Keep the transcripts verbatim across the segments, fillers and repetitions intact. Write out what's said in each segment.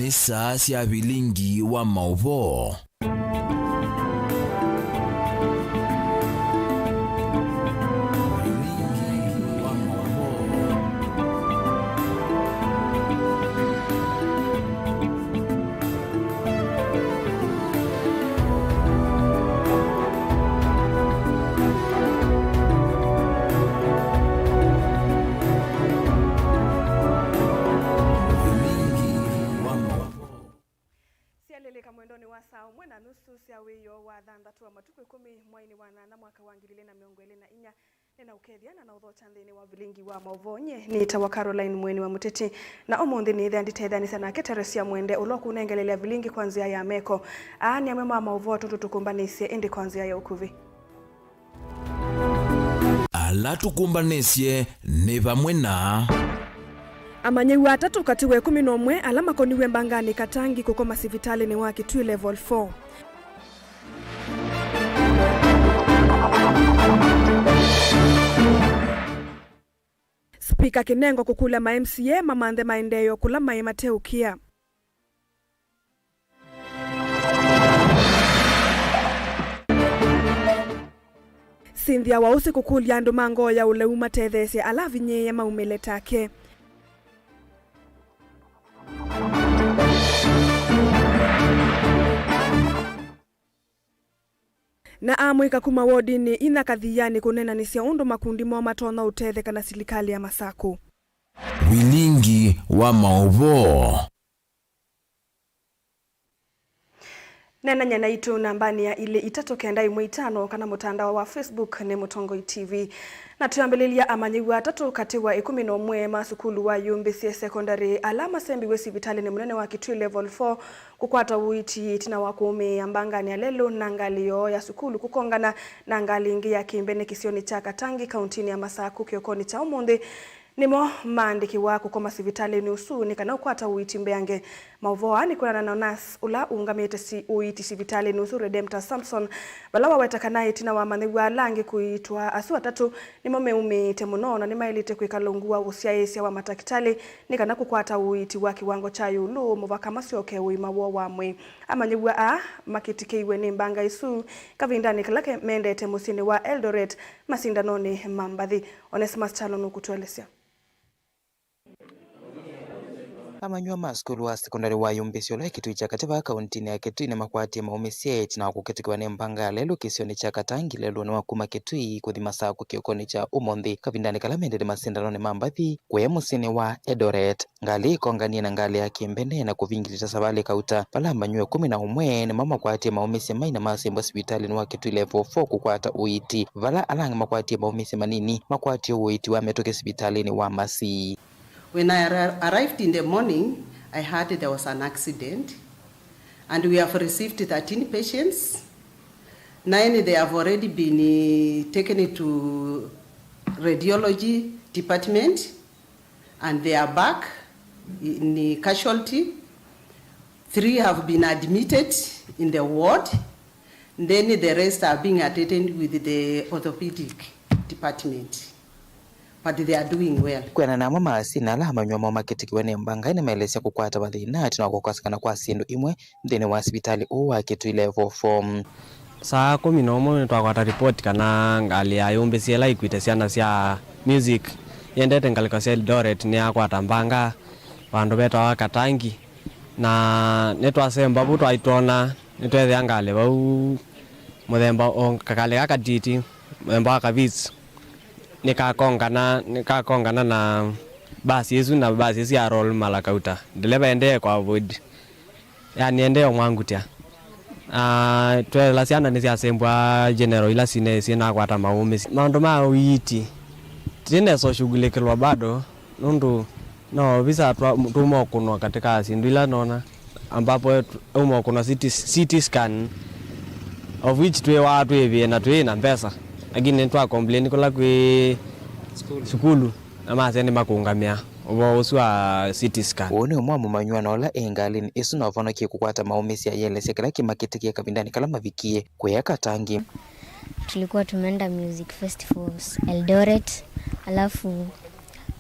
Nĩ saa sya vilingi wa maũvoo. Vilingi wa maũvoo. Syalĩlĩka mwendonĩ wa saa ũmwe na nusu sya wĩoo wa thanthatũ wa matukũ ĩkũmi mwainĩ wa nyanya mwaka wa ngili ilĩ na mĩongo ĩlĩ na inya. Nĩnaũkethya na naũthokya nthĩnĩ wa vilingi wa maũvoo. Nyie nĩtawa Caroline Mweni wa Mũteti, na ũmũnthĩ nĩĩthĩa nditetheanĩsya nake Teresia Mwende, ũla ũkũnengelelya vilingi kwa nzĩa ya meko. Aa nĩ amwe ma maũvoo tũtũ tũkũmbanĩsye, ĩndĩ kwa nzĩa ya ũkuvĩ. Ala tũkũmbanĩsye nĩ vamwe na. Amanyĩw'a atatũ katĩ wa ĩkũmi na ũmwe ala makoniw'e mbanganĩ Katangi kũkoma sivitalĩnĩ wa Kitui Level four. Spika Kinengo kũkũlya ma M C A mamanthe maendeeo kũla maĩ mateũkĩa. Cynthia Wausi kũkũlya andũ ma ngoo ya ũleu matetheesye ala avinyĩĩe maumĩle take. Na amũika kuma wodinĩ inya Kathianĩ kũneenanĩsya ũndũ makundi moo matonya ũtetheka na silikalĩ ya Masakũ. Vilingi wa maũvoo. Neenany'a naitũ nambanĩ ya ilĩ itatũ kenda ĩmwe itano kana mũtandao wa Facebook nĩ Mũtongoi T V. Na twĩambĩlĩlya, amanyĩw'a atatũ katĩ wa ĩkũmi na ũmwe ma sukulu wa Yumbĩsye Secondary ala masembiw'e sivitalĩnĩ mũnene wa Kitui Level four kũkwata ũiiti ĩtina wa kũũmĩĩa mbanganĩ ya lelũ na ngalĩ yoo ya sukulu kũkongana na ngalĩ ĩngĩ ya kĩmbene kĩsionĩ kya Katangi, kauntinĩ ya Masakũ, kĩokonĩ kya ũmũnthĩ. Nĩmo maandĩkĩwa kũkoma sivitalĩnĩ ũsu nĩ kana ũkwata ũiiti mbeange. Maũvoo aa nĩ kwĩanana na nurse ũla ũũngamĩte si ũiiti sivitalĩnĩ ũsu, Redemptor Samson, vala waweta kana ĩtina wa amanyĩw'a ala angĩ kũiitwa, asu atatũ nĩmo meũmĩĩte mũno na nĩmaĩlĩte kwĩkala ungu wa ũsyaĩĩsya wa matakĩtalĩ nĩ kana kũkwata ũiiti wa kĩwango kya ĩũlũ mũvaka masyoke ũima woo wa mwĩĩ. Amanyĩw'a aa makĩtikĩiwe nĩ mbanga ĩsu kavindanĩ kala ke-, mendete mũsyĩnĩ wa Eldoret masindanonĩ ma mbathi. Onesimus Kyalo nũkũtũelesya. Amanyĩw'a ma sukulu wa sekondalĩ wa Yumbĩsye ũla wĩ Kitui kya Katĩ vaa kauntinĩ ya Kitui nĩmakwatie maũmĩsye ĩtina wa kũkĩtikĩwa nĩ mbanga ya lelũ kĩsionĩ kya Katangi lelũnĩ wa kuma Kitui kũthi Masakũ kĩokonĩ kya ũmũnthĩ, kavindanĩ kala mendete masindanonĩ ma mbathi kũya mũsyĩnĩ wa Eldoret. Ngalĩ ĩkonganie na ngalĩ ya kĩmbene na kũvingĩlĩta savalĩ kauta, vala amanyĩw'a ĩkũmi na ũmwe nĩmo makwatie maũmĩsye maina masembwa sivitalĩnĩ wa Kitui Level four kũkwata ũiiti, vala ala angĩ makwatie maũmĩsye manini makwatie ũiiti wa mĩtũkĩ sivitalĩnĩ wa Masii. When I arri-, arrived in the morning, I heard there was an accident, and we have received thirteen patients. Nine, they have already been, eh, taken to radiology department, and they are back in casualty. Three have been admitted in the ward. Then the rest are being attended with the orthopedic department. But they are doing well. Kwĩanana na amwe ma asini ala amanyĩw'a moo makĩtikĩwe nĩ mbanga, nĩmaelesya kũkwata mathĩna ĩtina wa kũkosekana kwa syĩndũ imwe nthĩnĩ wa sivitalĩ ũũ wa Kitui Level four. Saa kũmi na ũmwe nĩtwakwata ripoti kana ngalĩ ya Yumbĩsye ĩla ĩkuĩte syana sya music yendete ngalĩko sya Eldoret nĩyakwata mbanga vandũ vetawa Katangi, na nĩtwasemba vu twaitwona nĩtweethĩa ngalĩ vau mũthemba o kakalĩ ka katiti mũthemba wa Kavits nĩkakongana, nĩkakongana na basi ĩsu, na basi ĩsu ya roll mala kauta. Ndeleva endee kwa avoid. Yani endee ũmwangutya. Ah, tweela syana nĩsyasembwa general ila sine syĩnakwata maũmĩsye. Maũndũ ma ũiiti, tũtinesa ũshughulikĩlwa bado, nũndũ no visa twa-, tũmokũnwa katika syĩndũ ila nona, ambapo umokũnwa C T, C T scan, of which twĩwaa twĩvĩe na twĩ na mbesa, lakini nĩtwa complain kũla kwĩ sukulu, na masya nĩmakũngamĩa ũvoo ũsu wa C T scan. Ũũ nĩ ũmwe wa mũmanyĩw'a na ũla e ngalĩnĩ ĩsu na ũvonokie kũkwata maũmĩsye, ayĩelesya kĩla kĩmakĩtĩkie kavindanĩ kala mavikie kũya Katangi. Tulikuwa tumeenda music festivals Eldoret, alafu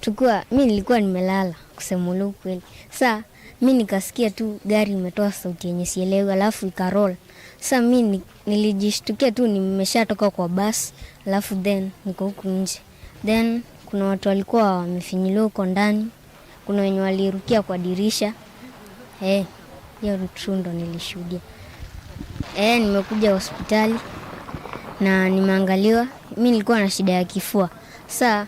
tukuwa, mi nilikuwa nimelala, kusema ule ukweli. Sa Mi nikasikia tu gari imetoa sauti yenye sielewi, alafu ikaroll. Sasa mi ni- nilijishtukia tu nimeshatoka kwa bus, alafu then niko huku nje. Then kuna watu walikuwa wamefinyiliwa huko ndani, kuna wenye walirukia kwa dirisha. Eh, hiyo tu ndo nilishuhudia. Eh, nimekuja hospitali na nimeangaliwa. Mi nilikuwa na shida ya kifua. Sasa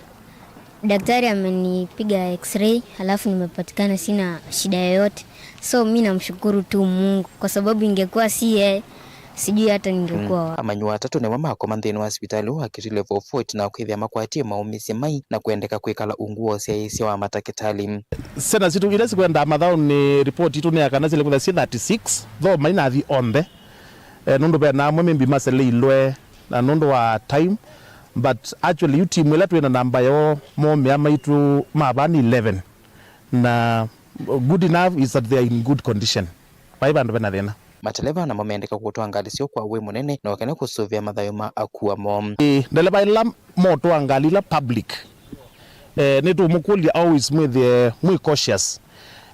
daktari amenipiga x-ray, alafu nimepatikana sina shida yoyote. So mi namshukuru tu Mungu, kwa sababu ingekuwa si yeye, sijui hata ningekuwa wapi. Amanyiwa atatũ nĩmo makoma nthĩnĩ wa sivitalĩ wa Kitui Level four ĩtina wa kwĩthĩa makwatie maũmĩsye mai na kwendeka kwĩkala ungu wa ũsyaĩĩsya wa matakĩtalĩ. Syana sitũ ila sikwendaa mathaũnĩ, report itũ nĩ ya kana sile kwĩtha syĩ thirty-six, though mainathi onthe, eh, nũndũ ve na amwe maybe maseleilwe na nũndũ wa time, but actually yu timu ĩla twĩ na namba yoo, momea maitũ mavaa nĩ eleven, na good enough is that they are in good condition. Vai vandũ vena thĩna. Mateleva namo mendeka kũtwaa ngalĩ syoo kwa wĩ mũnene na ũkene kũsũvĩa mathayũ ma akua moo. Ĩĩ, ndeleva ĩla motwaa ngalĩ ila public, eh, nĩtũmũkũlya always mwĩthĩe mwĩ cautious.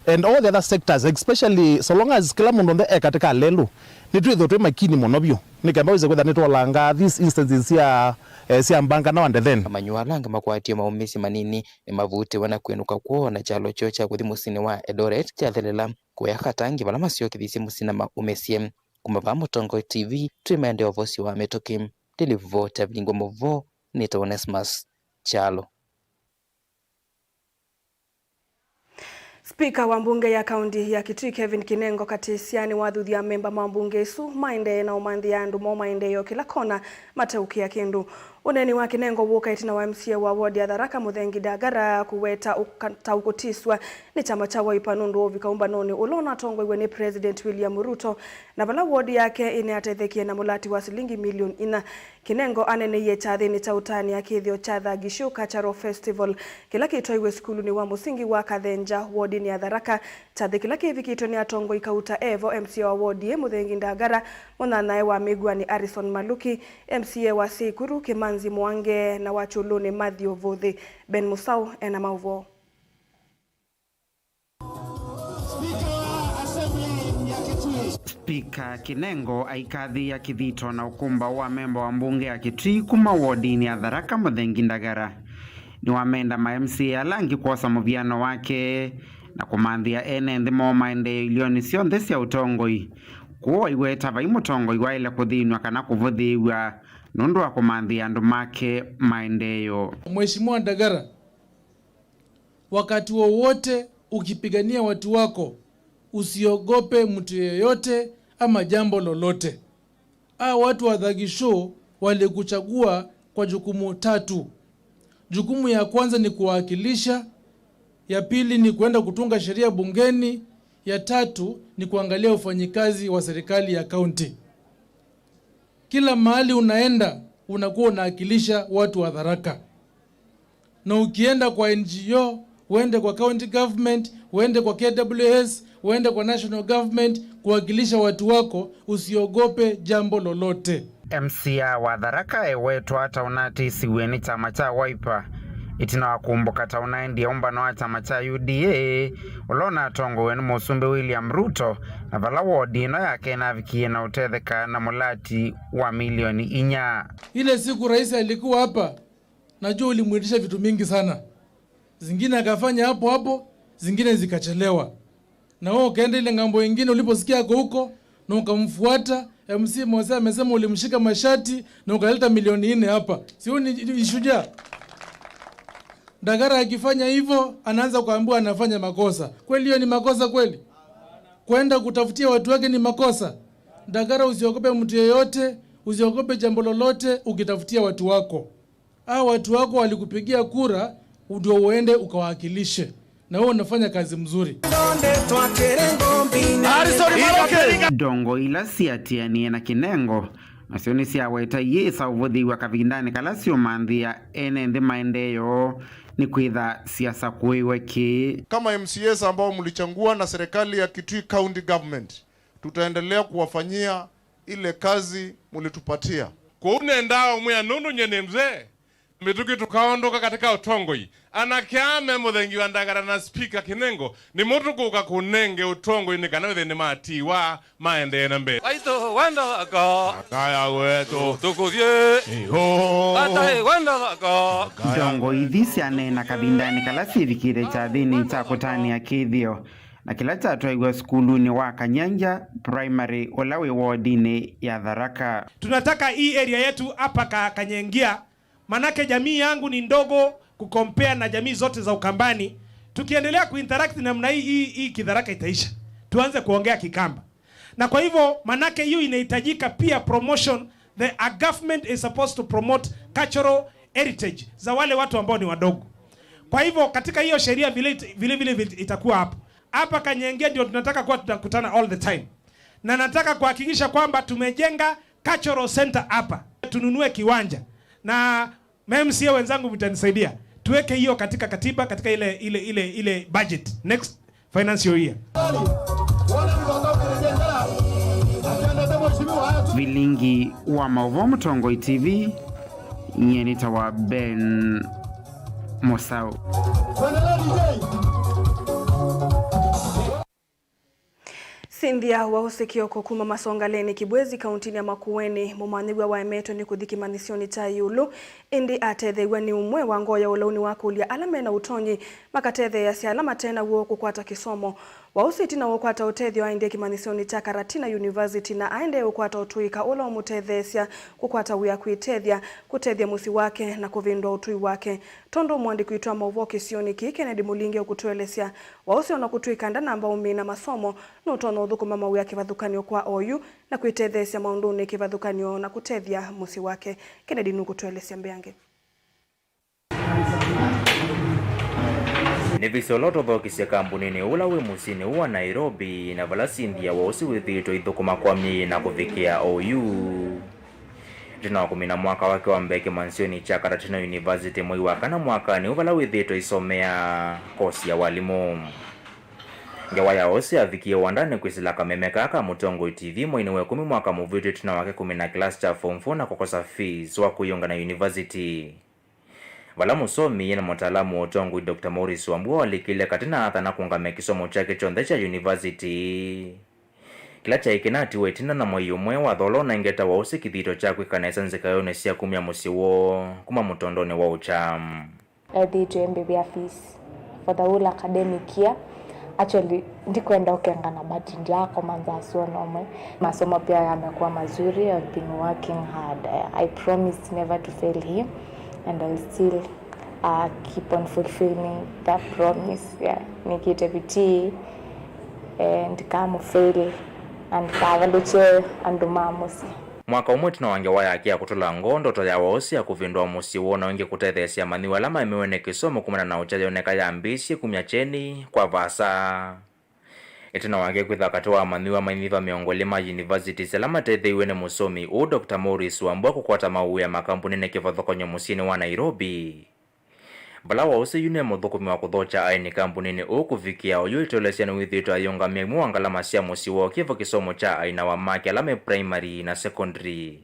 And all the other sectors, especially so long as kĩla mũndũ onthe e katĩ ka lelũ, nĩtwĩthĩwe twĩ makini mũno vyũ, nĩ kenda wĩse kwĩtha nĩtwolanga these instances sya, eh, sya mbanga na wande then. Amanyiwa ala angĩ makwatie maũmĩsye manini nĩmavutĩwe na kwĩnũka kwoo, na kyalo kyoo kya kũthi mũsyĩnĩ wa Eldoret kyathelela. Kũya katangi vala masyokethisye mũsyĩ na maũmĩsye. Kuma vaa Mũtongoi T V, twĩ Maendeeo Voice wa Mĩtũkĩ. Ndĩlivota vingwa mũvoo, nĩtawa Onesmus Kyalo. Spika wa mbunge ya kaunti ya Kitui Kevin Kinengo Katisya nĩwathuthya amemba ma mbunge ĩsu maendee na ũmanthĩa andũ moo maendeeo kĩla kona mateũkĩa kĩndũ. Ũneeni wa Kinengo wũka ĩtina wa M C A wa ward ya Tharaka Mũthengi Ndagara kũweta ũka- ta ũkũtisw'a nĩ kyama kya Wiper nũndũ wa ũvika ũmbanonĩ ũla ũnatongoiw'e nĩ President William Ruto, na vala ward yake ĩnĩatethekie na mũlati wa silingi milioni inya. Kinengo aneneie kyathĩnĩ kya ũtanĩa kĩthĩo kya Thagishu Cultural Festival kĩla kĩtwaiwe sukulunĩ wa mũsingi wa Kathenja wodinĩ ya Tharaka. Kyathĩ kĩla kĩvikĩtwe nĩ atongoi kauta evo M C A wa ward ĩĩ Mũthengi Ndagara, mũnyanyae wa Mĩguanĩ Harrison Maluki, M C A wa Seikuru Kĩmanzi Mwange na wa Kyũlũnĩ Matthew Vuthi. Ben Musau ena maũvoo. Spika Kinengo aikathĩĩa kĩthito na ũkũmbaũ wa memba wa mbunge ya Kitui kuma wodinĩ ya Tharaka Mũthengi Ndagara. Nĩwamenda ma M C A ala angĩ kwosa mũviano wake na kũmanthĩa ene nthĩ moo maendeeo ilionĩ syonthe sya ũtongoi. Kwoou aiweta vai mũtongoi waĩle kũthĩnw'a kana kũvũthĩĩw'a nũndũ wa kũmanthĩa andũ make maendeeo. Mheshimiwa Ndagara, wakati wowote ukipigania watu wako, usiogope mtu yeyote ama jambo lolote. Hawa watu wa Thagishu walikuchagua kwa jukumu tatu. Jukumu ya kwanza ni kuwakilisha, ya pili ni kuenda kutunga sheria bungeni, ya tatu ni kuangalia ufanyikazi wa serikali ya kaunti. Kila mahali unaenda, unakuwa unawakilisha watu wa Tharaka. Na ukienda kwa N G O, uende kwa county government, uende kwa K W S, uende kwa national government, kuwakilisha watu wako, usiogope jambo lolote. M C A wa Tharaka ewetwa ta ũnatĩĩsiw'e nĩ kyama kya Wiper ĩtina wa kũmbũka ta ũnaendie ũmbano wa kyama kya U D A, ũla ũnatongoew'e nĩ Mũsumbĩ William Ruto, na vala wodi ĩno yake ĩnavikie na ũtetheka na mũlati wa milioni inya. Ile siku rais alikuwa hapa, najua ulimwitisha vitu mingi sana. Zingine akafanya hapo hapo, zingine zikachelewa. Na wewe ukaenda ile ng'ambo ingine, uliposikia ako huko, na ukamfuata. M C Mose amesema ulimshika mashati na ukaleta milioni nne hapa. Si huyu ni, ni shujaa? Ndagara akifanya hivyo, anaanza kuambiwa anafanya makosa. Kweli hiyo ni makosa kweli? Kwenda kutafutia watu wake ni makosa? Ndagara, usiogope mtu yeyote, usiogope jambo lolote ukitafutia watu wako. Hawa watu wako walikupigia kura ndio uende ukawakilishe, na wewe unafanya kazi mzuri. Ndongoi ila siatianie na Kinengo nasyo nĩsyaweta iyĩsa ũvũthĩĩw'a kavindanĩ kala syũmanthĩa ene nthĩ maendeeo nĩ kwĩtha syasakũĩwe kĩĩ. Kama M C As ambao mlichagua na serikali ya Kitui County Government, tutaendelea kuwafanyia ile kazi mlitupatia. Kwoou nendaa ũmwĩa nũndũ nyie nĩ mzee, Mĩtũkĩ tũkaondũka katika ũtongoi. Anake aa me mũthengi wa ndangata na Spika Kĩnengo, nĩmo tũkũka kũnenge ũtongoi nĩ kana wĩthĩe nĩmatiwa maendee na mbee. Waitũ wenda thaka. Akaya wetu. Tũkũthiĩ. Iho. Atai wenda thaka. Ndongoi ithi syaneena kavindanĩ kala syĩvikĩte kyathĩnĩ kya kũtanĩa kĩthĩo na kĩla kyatwaiwe sukulunĩ wa Kanyengia Primary ũla wĩ wodinĩ ya Tharaka. Tunataka hii area yetu hapa Ka-, Kanyengia, manake jamii yangu ni ndogo kucompare na jamii zote za Ukambani. Tukiendelea kuinteract namna hii, hii, hii Kitharaka itaisha. Tuanze kuongea Kikamba. Na kwa hivyo, manake hiyo inahitajika pia promotion. The, a government is supposed to promote cultural heritage za wale watu ambao ni wadogo. Kwa hivyo, katika hiyo sheria vile it-, vile vile vile itakuwa hapo. Hapa Kanyengia ndio tunataka kuwa tunakutana all the time. Na nataka kuhakikisha kwamba tumejenga cultural center hapa. Tununue kiwanja. Na ma M C A wenzangu mtanisaidia. Tuweke hiyo katika katiba, katika ile, ile, ile, ile budget. Next financial year. Vilingi wa maũvoo Mũtongoi T V, nyie nĩtawa Ben Mũsaũ. Cynthia Waũsĩ Kioko kuma Masongaleni, Kibwezi, kauntinĩ ya Makueni, mũmanyĩw'a waemetwe nĩ kũthi kĩmanyĩsyonĩ kya ĩũlũ, ĩndĩ atetheew'a nĩ ũmwe wa ngoo ya ũlaũni wa kũlya ala mena ũtonyi makatetheeasya ala mate naw'o kũkwata kĩsomo. Waũsĩ ĩtina wa ũkwata ũtethyo aendie kĩmanyĩsyonĩ kya Karatina University na aendee ũkwata ũtũĩka ũla ũmũtetheesya kũkwata wĩa, kwĩtethya, kũtethya mũsyĩ wake na kũvĩndũa ũtũi wake. Tondũ mũandĩki witũ wa maũvoo kĩsionĩ kĩĩ Kennedy Mũlinge ũkũtũelesya, Waũsĩ ona kũtw'ĩka ndanamba ũmina masomo, nũtonya ũthũkũma mawĩa kĩvathũkany'o kwa oyu na kwĩtetheesya maũndũnĩ kĩvathũkany'o na kũtethya mũsyĩ wake. Kennedy nũkũtũelesya mbeange. Nĩvise ũla ũtũthokisye kambuninĩ ũla wĩ mũsyĩnĩ ũũ wa Nairobi, na vala Cynthia Waũsĩ wĩthĩĩtwe aithũkũma kwa myei na kũvikĩa oyu. Ĩtina wa kũmina mwaka wake wa mbee kĩmanyĩsyonĩ kya Karatina University mwei wa kana mwakanĩ ũũ, vala wĩthĩĩtwe aisomea kosi ya walimũ. Ngewa ya Waũsĩ yavikie ũwandanĩ kwĩsĩla kameme kaa ka Mũtongoi T V mweinĩ wa ĩkũmi mwaka mũvĩtu ĩtina wake kũmina kĩlasi kya form four na kũkosa fees wa kwĩyũnga na university. Vala mũsomi na mũtaalamu wa ũtongoi Doctor Maurice Wambua walikĩlye katĩ na athana kũngamya kĩsomo kyake kyonthe kya university, kĩla kyaĩ kĩnatiwe ĩtina na mwei ũmwe watho ũla ũnengete Waũsĩ kĩthito kya kwĩka nesa nzĩkaĩonĩ sya kumya mũsyĩ woo kuma mũtondonĩ wa ũkya. Ethĩĩtwe mbĩvĩa fees for the whole academic year. Actually, ndikwenda ũkengana, but ndiakoma nzasua nomwe. Masomo pia yamekuwa mazuri. I've been working hard. I, I promised never to fail him, and I'll still, uh, keep on fulfilling that promise. Yeah. Nĩkĩte vitii, eh, ndikamũfail, and kavalũkye andũ ma mũsyĩ. Mwaka ũmwe ĩtina wa ngewa yake ya kũtũla ngoo, ndoto ya Waũsĩ ya kũvĩndũa mũsyĩ woo na ĩngĩ kũtetheesya amanyĩw'a ala maemewe nĩ kĩsomo kumana na ũkya yoneka yambĩĩsye kumya kyeni kwa vaasa. Ĩtina wake kwĩtha katĩ wa amanyĩw'a mainyiva mĩongo ĩlĩ ma universities ala matetheew'e nĩ mũsomi ũũ Doctor Maurice Wambua kũkwata mawĩa makambuninĩ kĩvathũkany'o mũsyĩnĩ wa Nairobi, vala Waũsĩ yu nĩ mũthũkũmi wa kũthokya aeni kambuninĩ ũũ kũvikĩa oyu, ĩtũelesya nĩwĩthĩĩtwe ayĩũngamya imwe wa ngalama sya mũsyĩ woo kĩvo kĩsomo kya aina wa make ala me primary na secondary.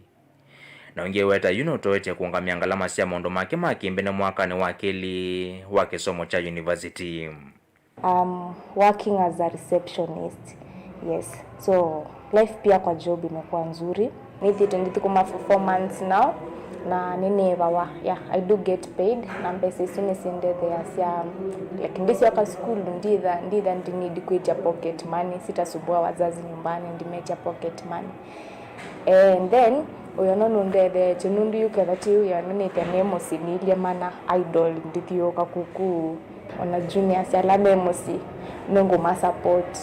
Na ũngĩ eweta yu nũtoetye kũũngamya ngalama sya maũndũ make ma kĩmbene mwakanĩ wa kelĩ wa kĩsomo kya university. I'm working as a receptionist. Yes. So, life pia kwa job imekuwa nzuri. Nĩthĩĩtwe ndithũkũma for four months now, na nĩnĩĩvawa. Yeah, I do get paid, na mbesa isu nĩsindetheeasya, like, ndisyoka sukulu, nditha, nditha ndi need kwĩtya pocket money, sitasumbua wazazi nyumbani, ndimetya pocket money. Eh, and then, wĩa ũno nũndetheetye, nũndũ yu ketha ti wĩa ũno nĩthĩa nĩ mũsyĩ, nĩilye mana idle, ndithiũũka kuku. Ona juniors ala me mũsyĩ, nĩngũma support,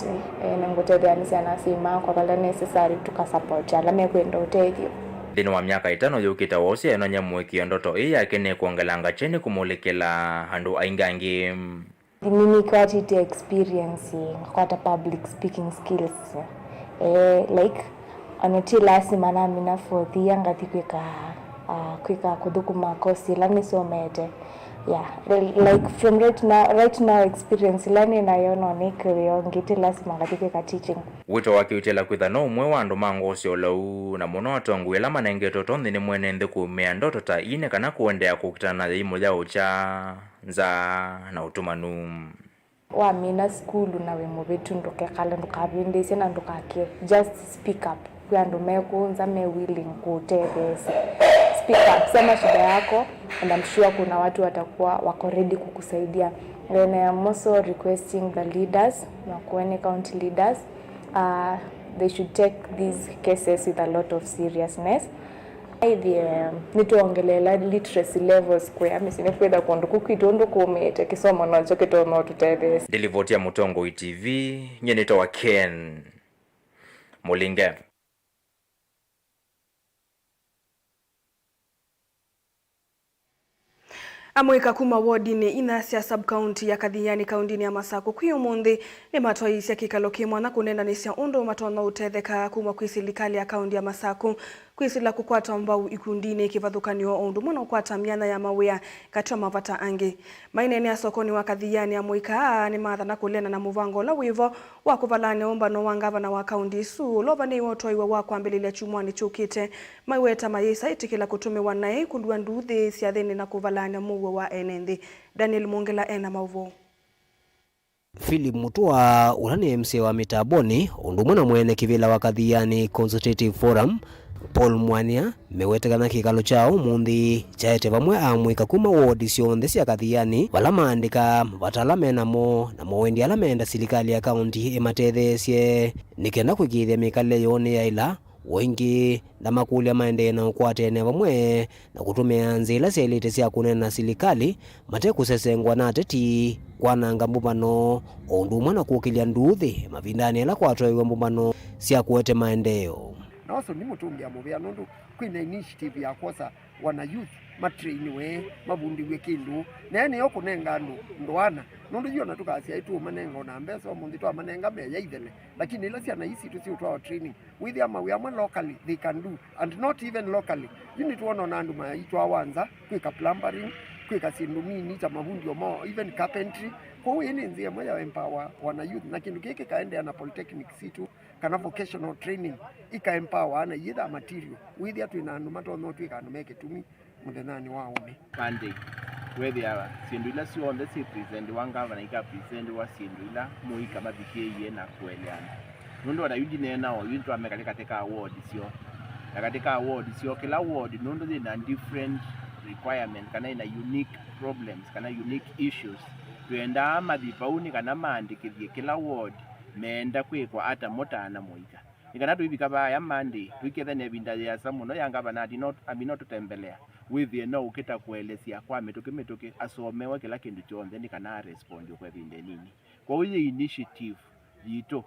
eh, na ngũtetheanĩsya na asyai makwa vala necessary, tũka support ala mekwenda ũtethyo. Nthĩnĩ wa myaka ĩtano yũkĩte, Waũsĩ enony'a mũĩkĩĩo ndoto ĩĩ yake nĩ kwongelanga kyeni kũmũlĩkĩla andũ aingĩ angĩ. Nĩnĩkwatĩte experience, ngakwata public speaking skills. Eh, like, ona ti lasima namina fourth year ngathi kwĩka, ah, kwĩka kũthũkũma course ĩla nĩsomete. Yeah, well, like, from right now, right now experience ĩla nĩ nayo, no nĩkĩw'ĩo ngĩ, ti lasima ngathi kwĩka teaching. Wĩto wake ũitela kwĩtha no ũmwe wa andũ ma ngoo sya ũlau, na mũno atongoi ala manengetwe ũtonyi nĩ mwene nthĩ kũũmĩa ndoto ta ii nĩ kana kũendeea kũkitana na yĩimũ ya ũkya, nzaa, na ũtumanu. Wamina sukulu na wĩ mũvĩtu, ndũkekale, ndũkavĩndĩsye na ndũkakĩe. Just speak up. Kwĩ andũ mekũũnza, me willing kũũtetheesya. Speak up, sema shida yako, and I'm sure kuna watu watakuwa wako ready kukusaidia. And I am also requesting the leaders, Makueni county leaders, uh, they should take these cases with a lot of seriousness. Ithyĩ nĩtwongeleela literacy levels kwĩa mĩsyĩ nĩkwĩtha kũndũ kũu kwitũ ũndũ kũũmĩĩte, kĩsomo nokyo kĩtonya ũtũtetheesya. Ndĩ livoti ya Mũtongoi T V, nyie nĩtawa Ken Mũlinge. Amũika kuma wodinĩ inya sya sub-county ya Kathiani kaundinĩ ya Masakũ kwĩ ũmũnthĩ nĩmatwaĩĩsya kĩkalo kĩ mwanya kũnendanĩsya ũndũ matonya ũtetheka kuma kwĩ silikalĩ ya kaunti ya Masakũ kwĩsĩla kũkwatwa mbau ikundinĩ, kĩvathũkany'o o ũndũ ũmwe na ũkwata myanya ya mawĩa katĩ wa mavata angĩ. Maineenea sokonĩ wa Kathiani, amũika aa nĩmathana kũleana na mũvango ũla wĩvo wa kũvalaany'a ũmbano wa ngavana wa kaunti ĩsu ũla ũvanĩĩwe ũtwaĩwa wa kwambĩlĩlya kyumwanĩ kyũkĩte. Maiweta mayĩsa ĩtĩkĩla kũtũmĩwa naĩ kũlua nduuthĩ syathĩnĩ na kũvalaany'a mũuo wa ene nthĩ. Daniel Mwongela ena maũvoo. Philip Mutua, ũla nĩ M C A wa Mitamboni, ũndũ ũmwe na mwene kĩvĩla wa Kathiani Consultative Forum, Paul Mwania, mewete kana kĩkalo kya ũmũnthĩ kyaete vamwe amũika kuma wodi syonthe sya Kathiani, vala maandĩka mavata ala menamo na mowendi ala menda silikalĩ ya kaunti ĩmatetheesye nĩ kenda kũĩkĩĩthya mĩkalĩle yoo nĩyaĩla. O ĩngĩ, ndamakũlya maendee na ũkwatene vamwe na kũtũmĩa nzĩa ila syaĩlĩte sya kũneena na silikalĩ, mate kũsesengwa na ateti, kwananga mbũmbano, o ũndũ ũmwe na kũkĩlya nduuthĩ mavindanĩ ala kwatwaĩwe mbũmbano sya kũete maendeeo. Na ũsu nĩ mũtũngĩa mũvea nũndũ kwĩna initiative ya kwosa wana youth matrainiwe, mavundĩw'e kĩndũ, na nĩyo kũnenga andũ ndoana, nũndũ yu ona tũkasya ĩtũũmanenga ona mbesa, ũmũnthĩ twamanenga meya ithele, lakini ila syana ii sitũ siũtwawa training, wĩthĩa mawĩa amwe locally they can do, and not even locally. Yu nĩtwona ona andũ maitwawa nza kwĩka plumbering, kwĩka syĩndũ nini ta mavundi omo, even carpentry. Kwoou ĩĩ nĩ nzĩa ĩmwe ya empower wana youth, na kĩndũ kĩĩ kĩkaendeea na polytechnic sitũ kana vocational training, ika empower ana iyĩthaa material. Wĩthĩa twĩ na andũ matonya ũtw'ĩka andũ me kĩtumi mũthenyanĩ wa ũmĩ. Monday, wethĩawa syĩndũ ila syonthe syĩ presentiwa ngavana ika presentiwa syĩndũ ila mũika mavikĩĩie na kũeleana. Nũndũ ona yu ndineena o yu, nĩtwamekale katĩ ka ward syoo. Na katĩ ka ward syoo, kĩla ward nũndũ yĩ na different requirement kana yĩ na unique problems kana unique issues, twendaa mathi vau nĩ kana maandĩkĩthye kĩla ward meenda kwĩkwa ata mũtana mũika. Nĩ kana tũivika vaaya Monday, tũikethane ĩvinda yĩasa mũno ya ngavana Amina ũtũtembelea, wĩthĩe no ũkĩta kũelesya kwa mĩtũkĩ mĩtũkĩ, asomewe kĩla kĩndũ kyonthe nĩ kana arespondwe kwa ĩvinda ĩnini. Kwoou yĩ initiative yitũ.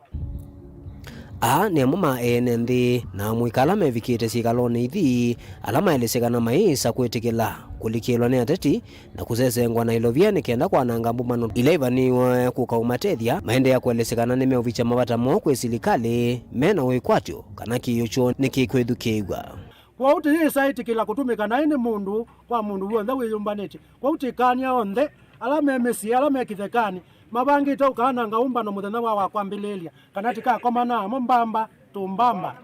Aa nĩ amwe ma ene nthĩ na amũika ala mevikĩte syĩkalonĩ ithi, ala maelesye kana mayĩsa kwĩtĩkĩla kũlikĩlwa nĩ ateti na kũsesengwa na ilovia nĩ kenda kwananga mbũmbano ila ivanĩĩwe kũka ũmatethya, maendeea kũelesya kana nĩmeũvikya mavata moo kwĩ silikalĩ me na wĩkwatyo kana kĩĩo kyoo nĩkĩkwĩthukĩĩw'a. Kwoou tĩyĩsa ĩtĩkĩla kũtũmĩka naĩ nĩ mũndũ kwa mũndũ w'onthe wĩyũmbanĩtye. Kwoou tĩkaanĩa onthe ala me mĩsyĩ, ala me kĩthekanĩ, mavangĩte ũkaananga ũmbano mũthenya wa, wa kwambĩlĩĩlya, kana tĩkakomana namo mbamba tũmbamba.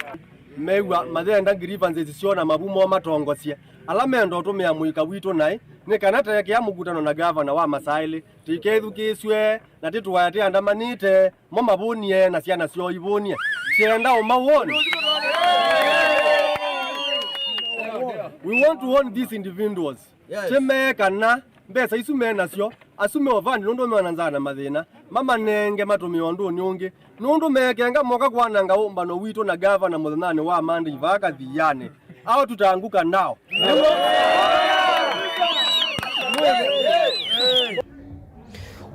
Mew'a mayenda grievances syoo na mavu moo matongosye. Ala menda ũtũmĩa mũika witũ naĩ, nĩ kana teekea mũkutano na gavana wa masaĩlĩ, tĩkethukĩĩsw'e na tĩtwae tĩandamanĩte, mo mavũnie na syana syoo ivũnie. Tienda ũmawoni. We want to warn these individuals. Yes. Ti mee kana mbesa isu me nasyo, asu me ovani nũndũ meona nzaa na mathĩna, mamanenge matũmĩe ũndũnĩ ũngĩ, nũndũ meekenga moka kwananga ũmbano witũ na gavana mũthenyanĩ wa Monday vaa Kathianĩ. Ao tutaanguka nao.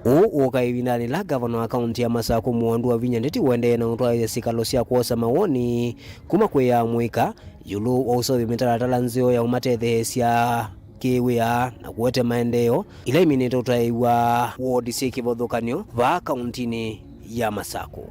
Ũũ ũũka ĩvindanĩ ĩla ngavana wa kaunti ya Masakũ Mũwandu wa Vinya Ndeti ũendee na ũtwaĩĩsya syĩkalo sya kwosa mawoni kuma kwĩ amũika ĩũlũ wa ũseũvya mĩtalatala nzeo ya ũmatetheesya kĩwĩa na kũete maendeeo ila iminĩte ũtaĩwa wodi syĩ kĩvathũkany'o vaa kauntinĩ ya Masakũ.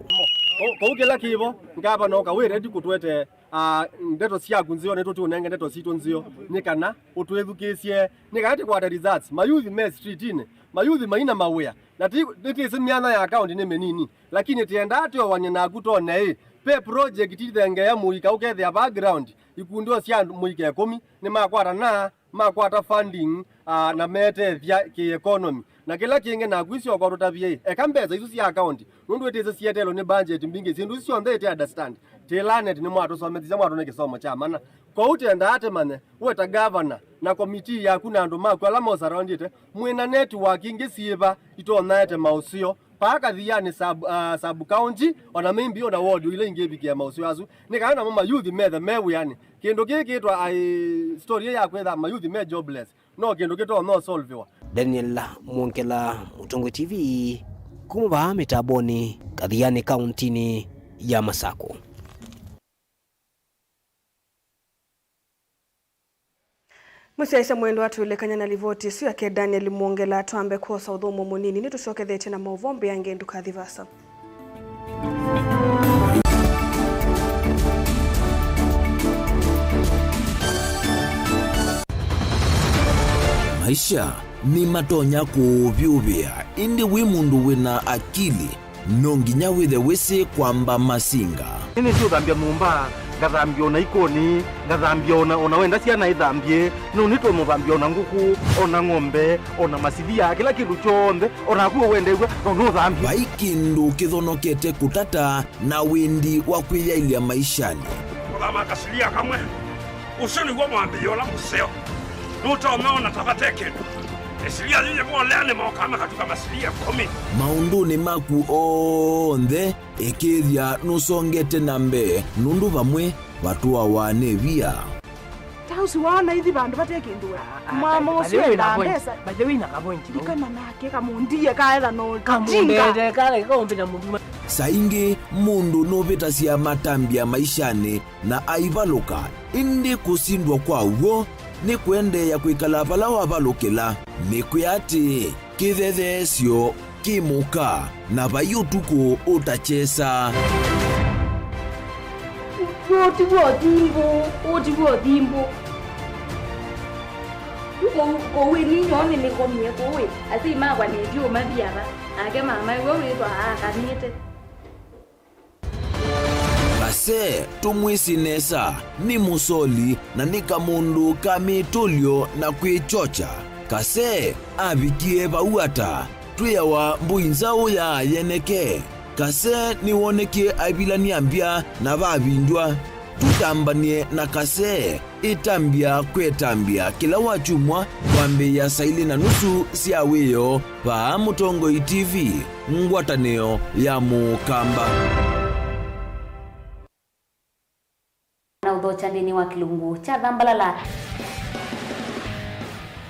Kũu kĩla kĩvo, ngavana ũka wĩ ready kũtũete Ah, ndeto syaku nzeo, nĩtũ tũnenge ndeto sitũ nzeo, nĩ kana ũtwĩthukĩĩsye, nĩ kana tĩkwate results. Mayuthi me streetinĩ, mayuthi maina mawĩa, na ti, nĩtĩsĩ myanya ya akaunti nĩ mĩnini, lakini tĩendaa tũewanie naku tone ĩ, ve project ithengeea mũika ũkethĩa background, ikundi o sya andũ mũika ĩkũmi nĩmakwatana, makwata funding, ah, na metethya kĩ economy. Na kĩla kĩngĩ naku icio kwa tũtavie, eka mbesa isu sya account, nũndũ ĩtĩsĩ sietelwe nĩ budget mbingĩ, syĩndũ isu syonthe ĩte understand. Tĩ Lanet nĩmwatũsomethisye, mwatũne kĩsomo kya mana. Kwoou twendaa tũmanye, we ta governor na committee yaku na andũ maku ala maũsurroundĩte, mwĩ na network ingĩ syĩva itonya ete maũseo? Paa Kathiani sub, ah, sub county, ona maybe ona ward ila ingĩ ĩvikĩe maũseo asu. Nĩ kana namo mayuthi methe me wĩanĩ. Kĩndũ kĩĩ kĩtwa, ai, story ĩĩ ya kwĩtha mayuthi me jobless, no kĩndũ kĩtonya ũsolviwa. Daniel Mwongela, Mũtongoi T V, kuma vaa mĩtambonĩ, Kathiani, kauntinĩ ya Masakũ. Mũsyaĩĩsya mwendwa, twĩlekany'a na livoti ĩsu yake Daniel Mwongela, twambe kwosa ũthũmũo mũnini. Nĩtũsyokethetye na maũvoo mbĩange, ndũkathi vaasa. Maisha nĩmatonya kũũvyũvĩa, ĩndĩ wĩ mũndũ wĩna akili, no nginya wĩthe wĩsĩ kwamba masinga. Nĩnĩsĩ ũthambya nyũmba, ngathambya ona ikoni, ngathambya ona, ona wenda syana ithambye, no nĩtonya ũthambya ona ngũkũ, ona ng'ombe, ona masilia, kĩla kĩndũ kyonthe, ona naku wendeew'a, no nũthambye. Vai kĩndũ kĩthonokete kũtata na wĩndi wa kwĩyaĩlya maishanĩ. Kũthama kasilia kamwe, ũsu nĩw'o mwambĩĩo ũla mũseo. Nũtonya ona ta vate kĩndũ. Ĩsilia yĩyĩvolea nĩmokaa makatuka masilia ĩkũmi. Maũndũnĩ maku onthe, ĩkĩĩthya nũsongete na mbee, nũndũ vamwe vatũawa nĩ via. Ta ũsu waona ithi vandũ vate kĩndũ we. Ah, ah, mwamo by the ũsu way, enda na point, mbesa. By the way, na ka point, no? Ikana nake kamundie kaetha no. Kamundete kale kaombenya mũndũ. Saa ingĩ mũndũ nũvĩtasya matambya maishanĩ na aivalũka, ĩndĩ kũsindwa kwa w'o nĩ kũendeea kwĩkala vala wavalũkĩla. Nĩkwĩa atĩĩ, kĩthetheesyo kĩ mũka, na vai ũtukũ ũtakyesa. Ũũ ti w'o thimbũ, ũũ ti w'o thimbũ. Kũu, kũu ĩ ninyoo nĩnĩkomie kũu ĩ, asyai makwa nĩndiũmathi ava, nake mama ĩwe wĩthwa aakanĩte. Kase, tũmwĩsĩ nesa, nĩ mũsoli na nĩ kamũndũ ka mĩtũlyo na kwĩkyokya. Kase avikie vau ata? Twĩawa mbũi nzaũ ya yeneke. Kase nĩwonekie aivilany'a mbya na vavindw'a. Tũtambany'e na Kase. Ĩtambya kwĩ ĩtambya kĩla wakyumwa kwambĩĩa saa ilĩ na nusu sya wĩoo vaa Mũtongoi T V, ngwatanĩo ya Mũkamba. Na ũthokya nthĩnĩ wa kĩlungu kya Thambalala.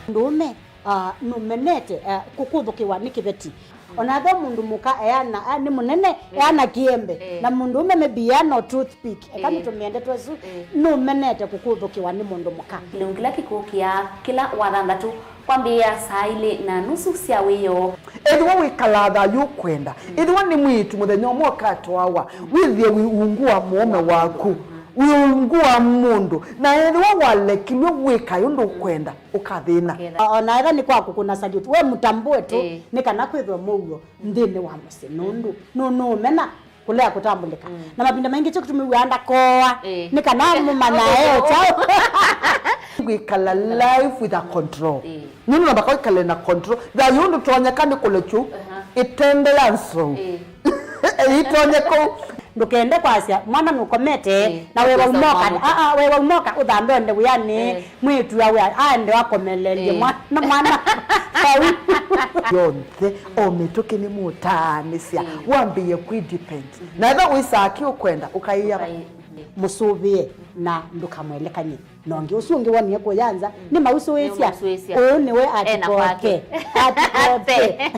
Mũndũũme, ah, nũmenete, ah, kũkũthũkĩwa nĩ kĩveti. Ona ethĩwa mũndũ mũka eana, ah, nĩ mũnene, eh, eana kĩembe. Eh. Na mũndũũme maybe eana o toothpick. Eka, eh, nĩtũmĩe ndeto ĩsu, eh, nũmenete kũkũthũkĩwa nĩ mũndũ mũka. Kĩlungu kĩla kĩkũkĩa kĩla wathanthatũ kwambĩĩa saa ilĩ na nusu sya wĩoo. Ethĩwa wĩkalaa thayũ ũkwenda, ethĩwa nĩ mwĩĩtu mũthenya ũmwe ũkatwawa, wĩthĩe wĩ ungu wa mũũme waku, wĩ ungu wa mũndũ, na ethĩwa walekilw'e wĩkae ũndũ ũkwenda, ũkathĩna. Ũkethĩna. O-, ona ethĩwa nĩ kwa kũkũna salute, we mũtambũe tu, ĩĩ, nĩ kana kwĩthwe mũuo nthĩnĩ wa mũsyĩ, nũndũ nũ-, nũũmena kũlea kũtambũlĩka. Mm. Na mavinda maingĩ kyo kĩtũmĩw'aa ndakoa, ĩĩ, nĩ kana mũmanyae kyaũ. Kwĩkala life with a control. Ĩĩ. Nũndũ namba kwĩkala na control. Thayũ ndũtonyeka nĩ kũlekyu, aha, ĩtende ya nzou. Ĩĩ. Ĩtonye kũu. Ndũkende kwasya, mwana nũkomete, ĩĩ, na wewa ũkosa umoka, mwana. Aa, wewa umoka, ũthambe ũende wĩanĩ, ĩĩ, mwĩĩtu awe aende akomelelye, ĩĩ, mwana, mwana. Vau. Yonthe, o mĩtũkĩ nĩ mũtaanĩsya, ĩĩ, wambĩĩe kwĩ depend. Mhm. Na ethĩwa wĩsaa kĩ ũkwenda, ũkaĩa. Ũkaĩ-, ĩĩ. Mũsũvĩe na ndũkamwelekany'e. Na ũngĩ ũsu ũngĩ wonie kũya nza, mm, nĩmausũĩsya. Nĩmausũĩsya. Ũũ nĩwe ena kwake. Atikoke. Atikoke.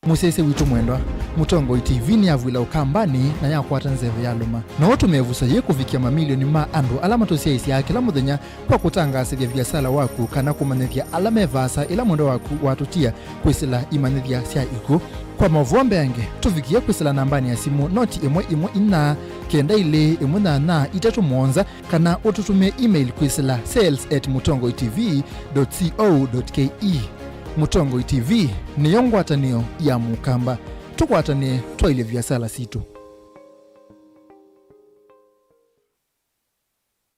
Mũsyaĩĩsya witũ mwendwa, Mũtongoi T V nĩyavw'ĩla Ũkambanĩ na yakwata nzeve yalũma. No ũtũmĩe ĩvuso yĩĩ kũvikĩa mamilioni ma andũ ala matũsyaĩĩsyaa kĩla mũthenya kwa kũtangaasĩthya viasala waku kana kũmanyĩthya ala me vaasa ĩla mwendwa waku watũtia kwĩsĩla imanyĩthya sya ikw'ũ. Kwa maũvoo mbeange, tũvikĩe kwĩsĩla nambanĩ ya simũ noti ĩmwe ĩmwe inya kenda ilĩ ĩmwe nyanya itatũ mũonza, kana ũtũtũmĩe email kwĩsĩla sales at mũtongoi T V dot co dot K E. Mũtongoi T V nĩyo ngwatanĩo ya Mũkamba. Tũkwatanĩe twaĩlye viasala sitũ.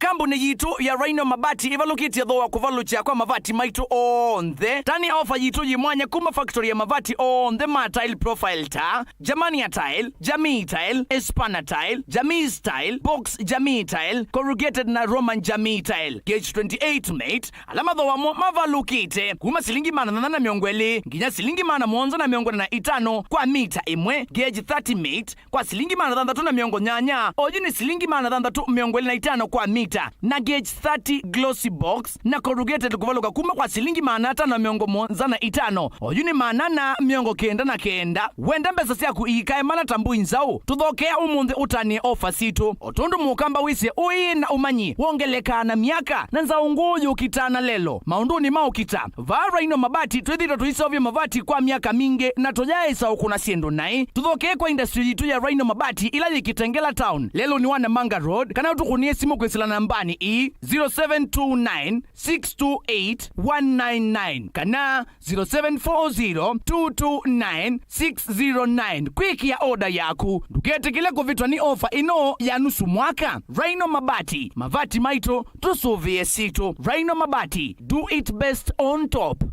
Kambuni yitũ ya Rhino Mabati ĩvalũkĩtye thoo wa kũvalũkya kwa mavati maitũ onthe. Tani ofa yitũ yĩ mwanya kuma factory ya mavati onthe ma tile profile ta Germania Tile, Jamii Tile, Espana Tile, Jamis Tile, Box Jamii Tile, Corrugated na Roman Jamii Tile, Gauge twenty-eight mate, ala mathooa mo mavalũkĩte kuma silingi maana thanthatũ na mĩongo ĩlĩ nginya silingi maana mũonza na mĩongo ĩna na itano kwa mita ĩmwe, Gauge thirty mate, kwa silingi maana thanthatũ na mĩongo nyanya, oyu nĩ silingi maana thanthatũ mĩongo ĩlĩ na itano kwa mita, na Gauge thirty glossy box na corrugated kũvalũka kuma kwa silingi maana atano mĩongo mũonza na itano, oyu nĩ maana ana mĩongo kenda na kenda. Wenda mbesa syaku iikae mana ta mbũi nzaũ? Tũthokea ũmũnthĩ ũtanĩe ofa sitũ. O tondũ Mũkamba wĩsĩ ũĩ na ũmanyi wongelekaa na myaka, na nzaũ ngũũ yũkitaa na lelo maũndũnĩ ma ũkita, vaa Rhino Mabati twĩthĩĩtwe tũiseũvya mavati kwa myaka mingĩ na tũyaaĩsa ũkũna syĩndũ naĩ. Tũthokee kwa industry yitũ ya Rhino Mabati ĩla yĩ Kitengela Town, lelũnĩ wa Namanga Road, kana ũtũkũnĩe simũ kwĩsĩla nambanĩ ii, zero seven two nine, six two eight, one nine nine kana zero seven four zero, two two nine, six zero nine kwĩkĩa oda yaku. Ndũketĩkĩle kũvĩtwa nĩ ofa ĩno ya nusu mwaka. Rhino Mabati, mavati maitũ, tũsũvĩe sitũ. Rhino Mabati, do it best on top.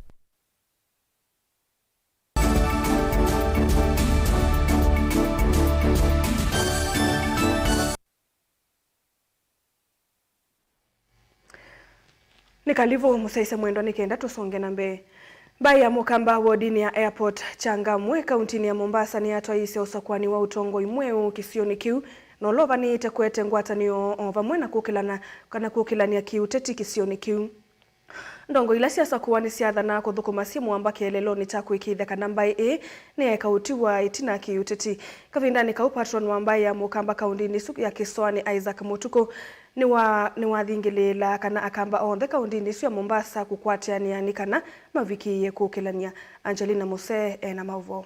Nĩ kalivũ mũsyaĩĩsya mwendwa nĩ kenda tũsonge na mbee. Mbaĩ ya Mũkamba wodinĩ ya Airport Changamwe kauntinĩ ya Mombasa nĩyatwaĩĩsye ũsakũani wa ũtongoi mweũ kĩsionĩ kĩu, na ũla ũvanĩĩte kũete ngwatanĩo o vamwe na kũkĩlana kana kũkĩlany'a kĩũteti kĩsionĩ kĩu. Ndongo ila syasakũwa nĩsyathanaa kũthũkũma syĩ mũamba kĩeleelonĩ kya kũĩkĩĩthya kana mbaĩ ĩĩ nĩyaeka ũtiwa ĩtina kĩũteti. Kavindanĩ kau, patron wa mbaĩ ya Mũkamba kaũndĩnĩ ĩsu ya Kĩsoanĩ, Isaac Mũtukũ, nĩwa-, nĩwathingĩlĩĩla kana Akamba onthe kaũndĩnĩ ĩsu ya Mombasa kũkwatĩanĩa nĩ kana mavikĩĩe kũkĩlany'a. Angelina Musee e na maũvoo.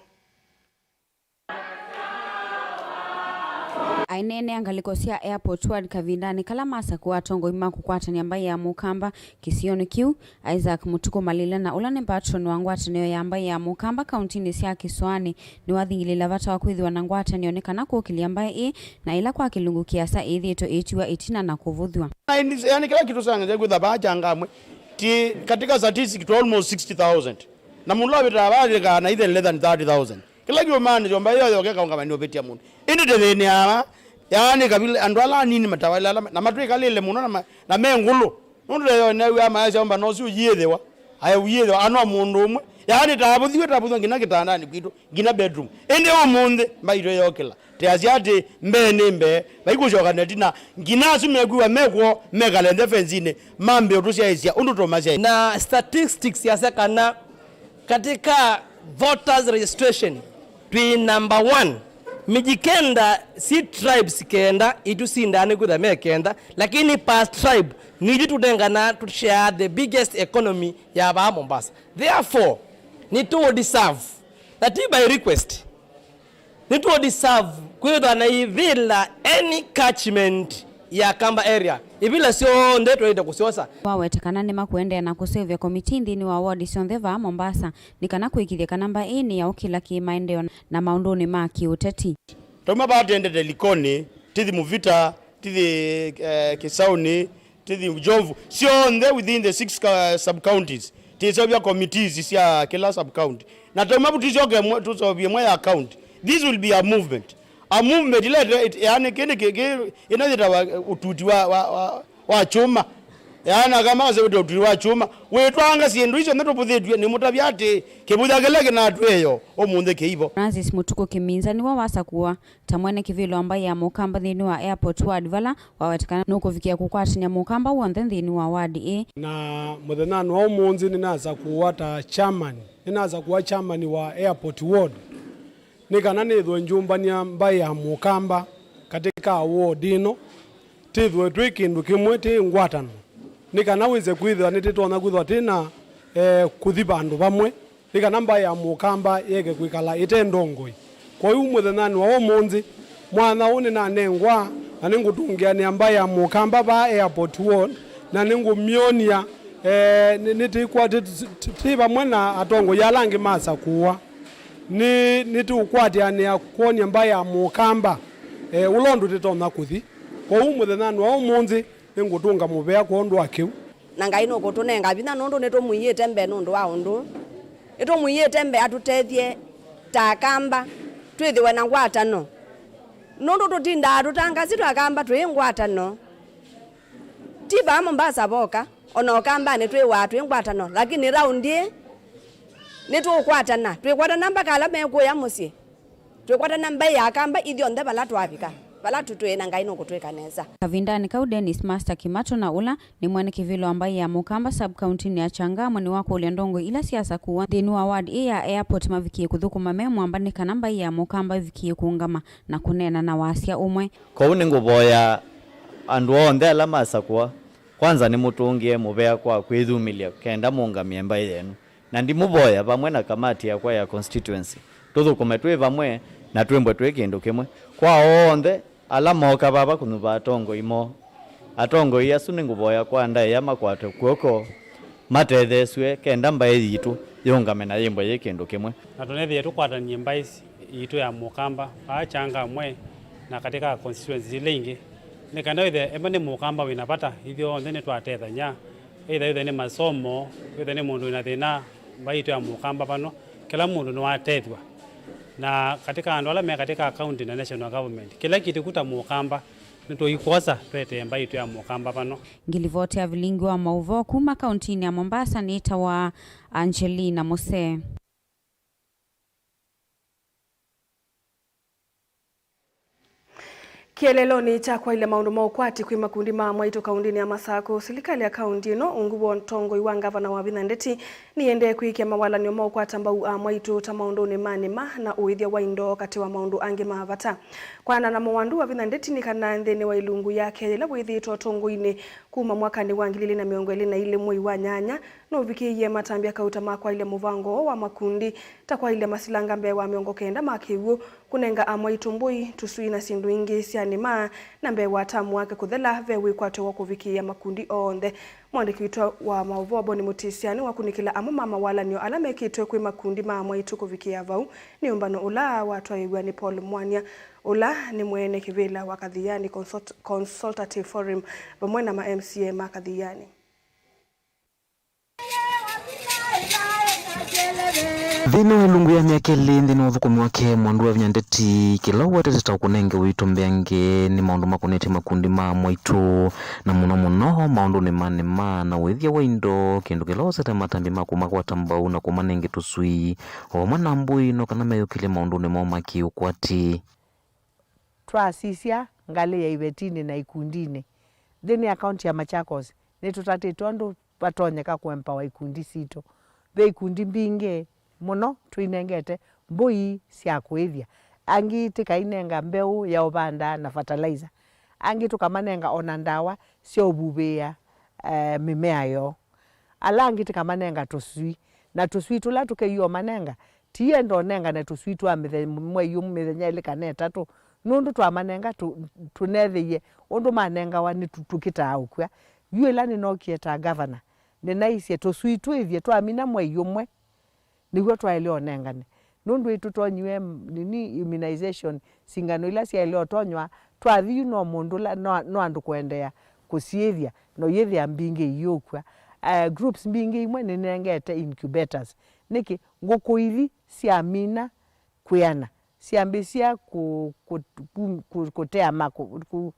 Aineenea ngalĩko sya Airport Ward kavindanĩ kala masakũa atongoi ma kũkwatany'a mbaĩ ya Mũkamba kĩsionĩ kĩu, Isaac Mũtukũ Malila, na ũla nĩ patron wa ngwatanĩo ya mbaĩ ya Mũkamba kauntinĩ sya Kĩsoanĩ, nĩwathingĩlĩĩla vata wa kwĩthĩwa na ngwatanĩo nĩ kana kũkĩlya mbaĩ ĩĩ, na ĩla kwa kĩlungu kĩasa ĩthĩĩtwe ĩtiwa ĩtina na kũvũthw'a. Yaani, yaani kila kitu sana kwitha vaa Changamwe ti katika statistic to almost sixty thousand, na mũndũ avĩtaa vaa alĩkaa na even less than thirty thousand. Kĩla kyũmanĩsyo mbaĩ yoyoke kaũngama nĩũvĩtya mũndũ. Ĩndĩ tĩthĩnĩaa, yaani kavila andũ ala anini matawaĩle ala, na matwĩkalĩle mũno na ma-, na me ngũlũ. Nũndũ leo nĩw'aa maasya ũmbano ũsu ũyĩthĩwa, ae ũyĩthĩwa, ano mũndũ ũmwe. Yaani tavũthiwe, tavũthiwe nginya kĩtandanĩ kwitũ, nginya bedroom. Ĩndĩ ũmũnthĩ, mbaitũ yokĩla. Teasya atĩ, mbee nĩ mbee, vaikũsyoka netina, nginya asu mekwĩwa mekw'o, mekale nthĩ fensinĩ, mambĩe ũtũsyaĩĩsya ũndũ tũmasyaĩĩsya. Na statistics yasya kana katika voters registration, twĩ number one. Miji kenda, si tribes kenda, itusindaa nĩ kwĩtha me kenda, lakini per tribe, nithu tũnengana, tũshare the biggest economy ya vaa Mombasa. Therefore, nĩtũ deserve, na ti by request, nĩtũ deserve kwĩthwa na ivila any catchment ya Kamba area. Ivila syonthe twaĩte kũsyosa. Wawete kana nĩmakũendeea na kũseũvya komitii nthĩnĩ wa wodi syonthe vaa Mombasa, nĩ kana kũĩkĩĩthya kana mbaĩ ĩĩ nĩyaũkĩla kĩmaendeeo na maũndũnĩ ma kĩũteti. Tauma vaa tendete Likoni, tithi Muvita, tithi, eh, Kisauni, tithi Jomvu, syonthe within the six, uh, sub-counties. Tiseũvya committees sya kĩla sub-county. Na tauma vu tisyokee mwe-, tũseũvye ĩmwe ya county. This will be a movement. A movement ila ĩte-, ĩte-, yaani, kĩndĩ kĩ-, kĩ-, ĩno yĩtawa, uh, ũtuti wa, wa, wa, wa kyũma. Yaani, kama asevete ũtuti wa kyũma, wĩtwanga syĩndũ isu nĩ tũvũthĩtw'e nĩ mũtavya atĩ kĩvũthya kĩla kĩnatwĩe ũmũnthĩ kĩivo. Francis Mũtukũ Kĩminza nĩwe wasakũwa ta mwene kĩvĩlo wa mbaĩ ya Mũkamba nthĩnĩ wa Airport Ward, vala waweteka nũkũvikĩa kũkwatany'a Mũkamba w'onthe nthĩnĩ wa ward ĩĩ. Na mũthenyanĩ wa ũmũnthĩ nĩnasakũwa ta chairman, nĩnasakũwa chairman wa Airport Ward. nĩ kana nĩthwe ngyũmbany'a mbaĩ ya Mũkamba katĩ ka ward ĩno, tĩthwe twĩ kĩndũ kĩmwe, tĩ ngwatano, nĩ kana wĩse kwĩthĩwa nĩtĩtonya kwĩthwa twĩ na, eh, kũthi vandũ vamwe, nĩ kana mbaĩ ya Mũkamba yeke kwĩkala ĩte ndongoi. Kwoou mũthenyanĩ wa ũmũnthĩ, mwanya ũũ nĩnanengwa, na nĩngũtũngĩanĩa mbaĩ ya Mũkamba vaa airport ward, na nĩngũmyonia, eh, nĩ-, nĩtĩkw'a-, tĩ-, tĩ-, tĩ vamwe na atongoi ala angĩ masakũwa. Nĩ, nĩtũũkwatĩanĩa kwony'a mbaĩ ya Mũkamba, eh, ũla ũndũ tĩtonya kũthi. Kwoou mũthenyanĩ wa ũmũnthĩ, nĩngũtũnga mũvea kwondũ wa kĩu. Na Ngai nũkũtũnenga vinya nũndũ nĩtũmũiĩte mbee nũndũ wa ũndũ ũũ. Nĩtũmũiĩte mbee atũtethye ta Akamba, twĩthĩwe na ngwatano. Nũndũ tũtindaa tũtangasi twa Akamba twĩ ngwatano. Ti vaa Mombasa voka, o na Ũkambanĩ twĩw'aa twĩ ngwatano, lakini raundi ĩĩ nĩtũũkwatana, twĩkwatana mpaka ala mekũya mũsyĩ. Twĩkwatana mbaĩ ya Akamba ithyonthe vala twavika, vala tũ-, twĩ na Ngai nũkũtwĩka nesa. Kavindanĩ kau, Dennis Master Kimato na ũla nĩ mwene kĩvĩla wa mbaĩ ya Mũkamba sub-county-nĩ ya Changamwe nĩwakũlya ndongoi ila syasakũwa nthĩnĩ wa ward ĩĩ ya airport mavikĩe kũthũkũma me mwamba nĩ kana mbaĩ ya Mũkamba ĩvikĩe kũũngama na kũneena na wasya ũmwe. Kwoou nĩngũvoya andũ onthe ala masakũwa, kwanza nĩmũtũngĩe mũvea kwa kwĩyumĩlya kenda mũũngamĩe mbaĩ yenyu. Na ndimũvoya vamwe na kamati yakwa ya constituency, tũthũkũme twĩ vamwe na twĩmbwe twĩ kĩndũ kĩmwe. Kwa onthe ala mooka vava kũnyuva atongoi moo, atongoi asu nĩngũvoya kwa ndaĩa makwatwe kw'oko, matetheesw'e kenda mbaĩ yitũ yĩũngame na yĩmbwe yĩ kĩndũ kĩmwe. Na tũnethĩe tũkwatany'e mbaĩ yitũ ya Mũkamba vaa Changamwe na katĩ ka constituency ila ingĩ, nĩ kana wĩthĩe ema nĩ Mũkamba wĩ na vata, ithyonthe nĩtwatethany'a. Either, either nĩ masomo, either nĩ mũndũ wĩna thĩna, mbaĩ yitũ ya Mũkamba vano, kĩla mũndũ nĩwatethw'a. Na katĩ ka andũ ala me katĩ ka county na national government, kĩla kĩtĩku ta Mũkamba, nĩtũikwosa twetee mbaĩ yitũ ya Mũkamba vano. Ngilivoti ya vilingi wa maũvoo kuma kauntinĩ ya Mombasa nĩtawa Angelina Musee. Kĩeleelonĩ kya kwaĩlya maũndũ ma ũkwati kwĩ makundi ma amwaitũ kaũntĩnĩ ya Masakũ, silikalĩ ya kaũntĩ ĩno, ungu wa ũtongoi wa ngavana Wavinya Ndeti, nĩyĩendee kwĩkĩa mawalany'o ma ũkwata mbau amwaitũ ta maũndũnĩ ma nĩma na ũĩthya wa indo katĩ wa maũndũ angĩ ma vata. Kwanana na Mũwandu, Wavinya Ndeti nĩ kana nthĩnĩ wa ilungu yake yĩla wĩthĩĩtwe ũtongoinĩ kuma mwakanĩ wa ngili ilĩ na mĩongo ĩlĩ na ilĩ mwei wa nyanya, nũvikĩie matambya kauta ma kwaĩlya mũvango ũũ wa makundi, ta kwaĩlya masilanga mbee wa mĩongo kenda ma kĩw'ũ, kũnenga amwaitũ mbũi, tũswii na syĩndũ ingĩ sya nĩma, na mbee wa tamu wake kũthela, ve wĩkwatyo wa kũvikĩĩa makundi onthe. Mũandĩki witũ wa maũvoo Boni Mũtĩsya nĩwakunĩkĩla amwe ma mawalany'o ala mekĩtwe kwĩ makundi ma amwaitũ kũvikĩĩa vau nĩ ũmbano ũla watwaĩĩw'a nĩ Paul Mwania, ũla nĩ mwene kĩvĩla wa Kathiani Consult-, Consultative Forum, vamwe na ma M C A ma Kathiani. Nthĩnĩ wa ĩlungu ya myaka ĩlĩ nthĩnĩ wa ũthũkũmi wake, Mwandu Wavinya Ndeti, kĩla ũwetete ta ũkũnenge ũito mbeange nĩ maũndũ makonetye makundi ma amwaitũ, na mũno mũno maũndũnĩ ma nĩma na ũĩthya wa indo, kĩndũ kĩla wosete matambya ma kũmakwata mbau na kũmanenge tũswii, o vamwe na mbũi, no kana meyũkĩlye maũndũnĩ moo ma kĩ-ũkwati. Twasisya ngalĩ ya ivetinĩ na ikundinĩ nthĩnĩ ya kaunti ya Machakos, nĩtũtatĩte ũndũ vatonyeka kũempower ikundi sitũ. Ve ikundi mbingĩ mũno tũinengete mbũi sya kũĩthya, angĩ tĩkainenga mbeũ ya ũvanda na fertilizer, angĩ tũkamanenga ona ndawa sya ũvuvĩĩa, eh, mĩmea yoo. Ala angĩ tĩkamanenga tũswii, na tũswii tũla tũkeyũa ũmanenga, ti enda ũnengane tũswii twa mĩthe-, mwei ũmwe, mĩthenya ĩlĩ kana ĩtatũ, nũndũ twamanenga tũ-, tũnethĩie ũndũ manengawa nĩ tũ-, tũkĩtaa ũkw'a. Yu ĩla nĩnookie ta ngavana, nĩnaisye tũswii twĩthye twamina mwei ũmwe, nĩw'o twaĩle ũnengane. Nũndũ ĩtũtonyiwe, nini, immunization, singano ila syaĩle ũtonywa, twathi yu no mũndũ ũla, no, no andũ kũendeea kũsiĩthya, na ũyĩthĩa mbingĩ iyũkw'a. Eh, groups mbingĩ imwe nĩnengete incubators. Nĩkĩ? Ngũkũ ithi syamina kwĩana, syambĩsya kũ-, kũ-, kũ-, kũ-, kũtea ma-, kũ-, kũ-,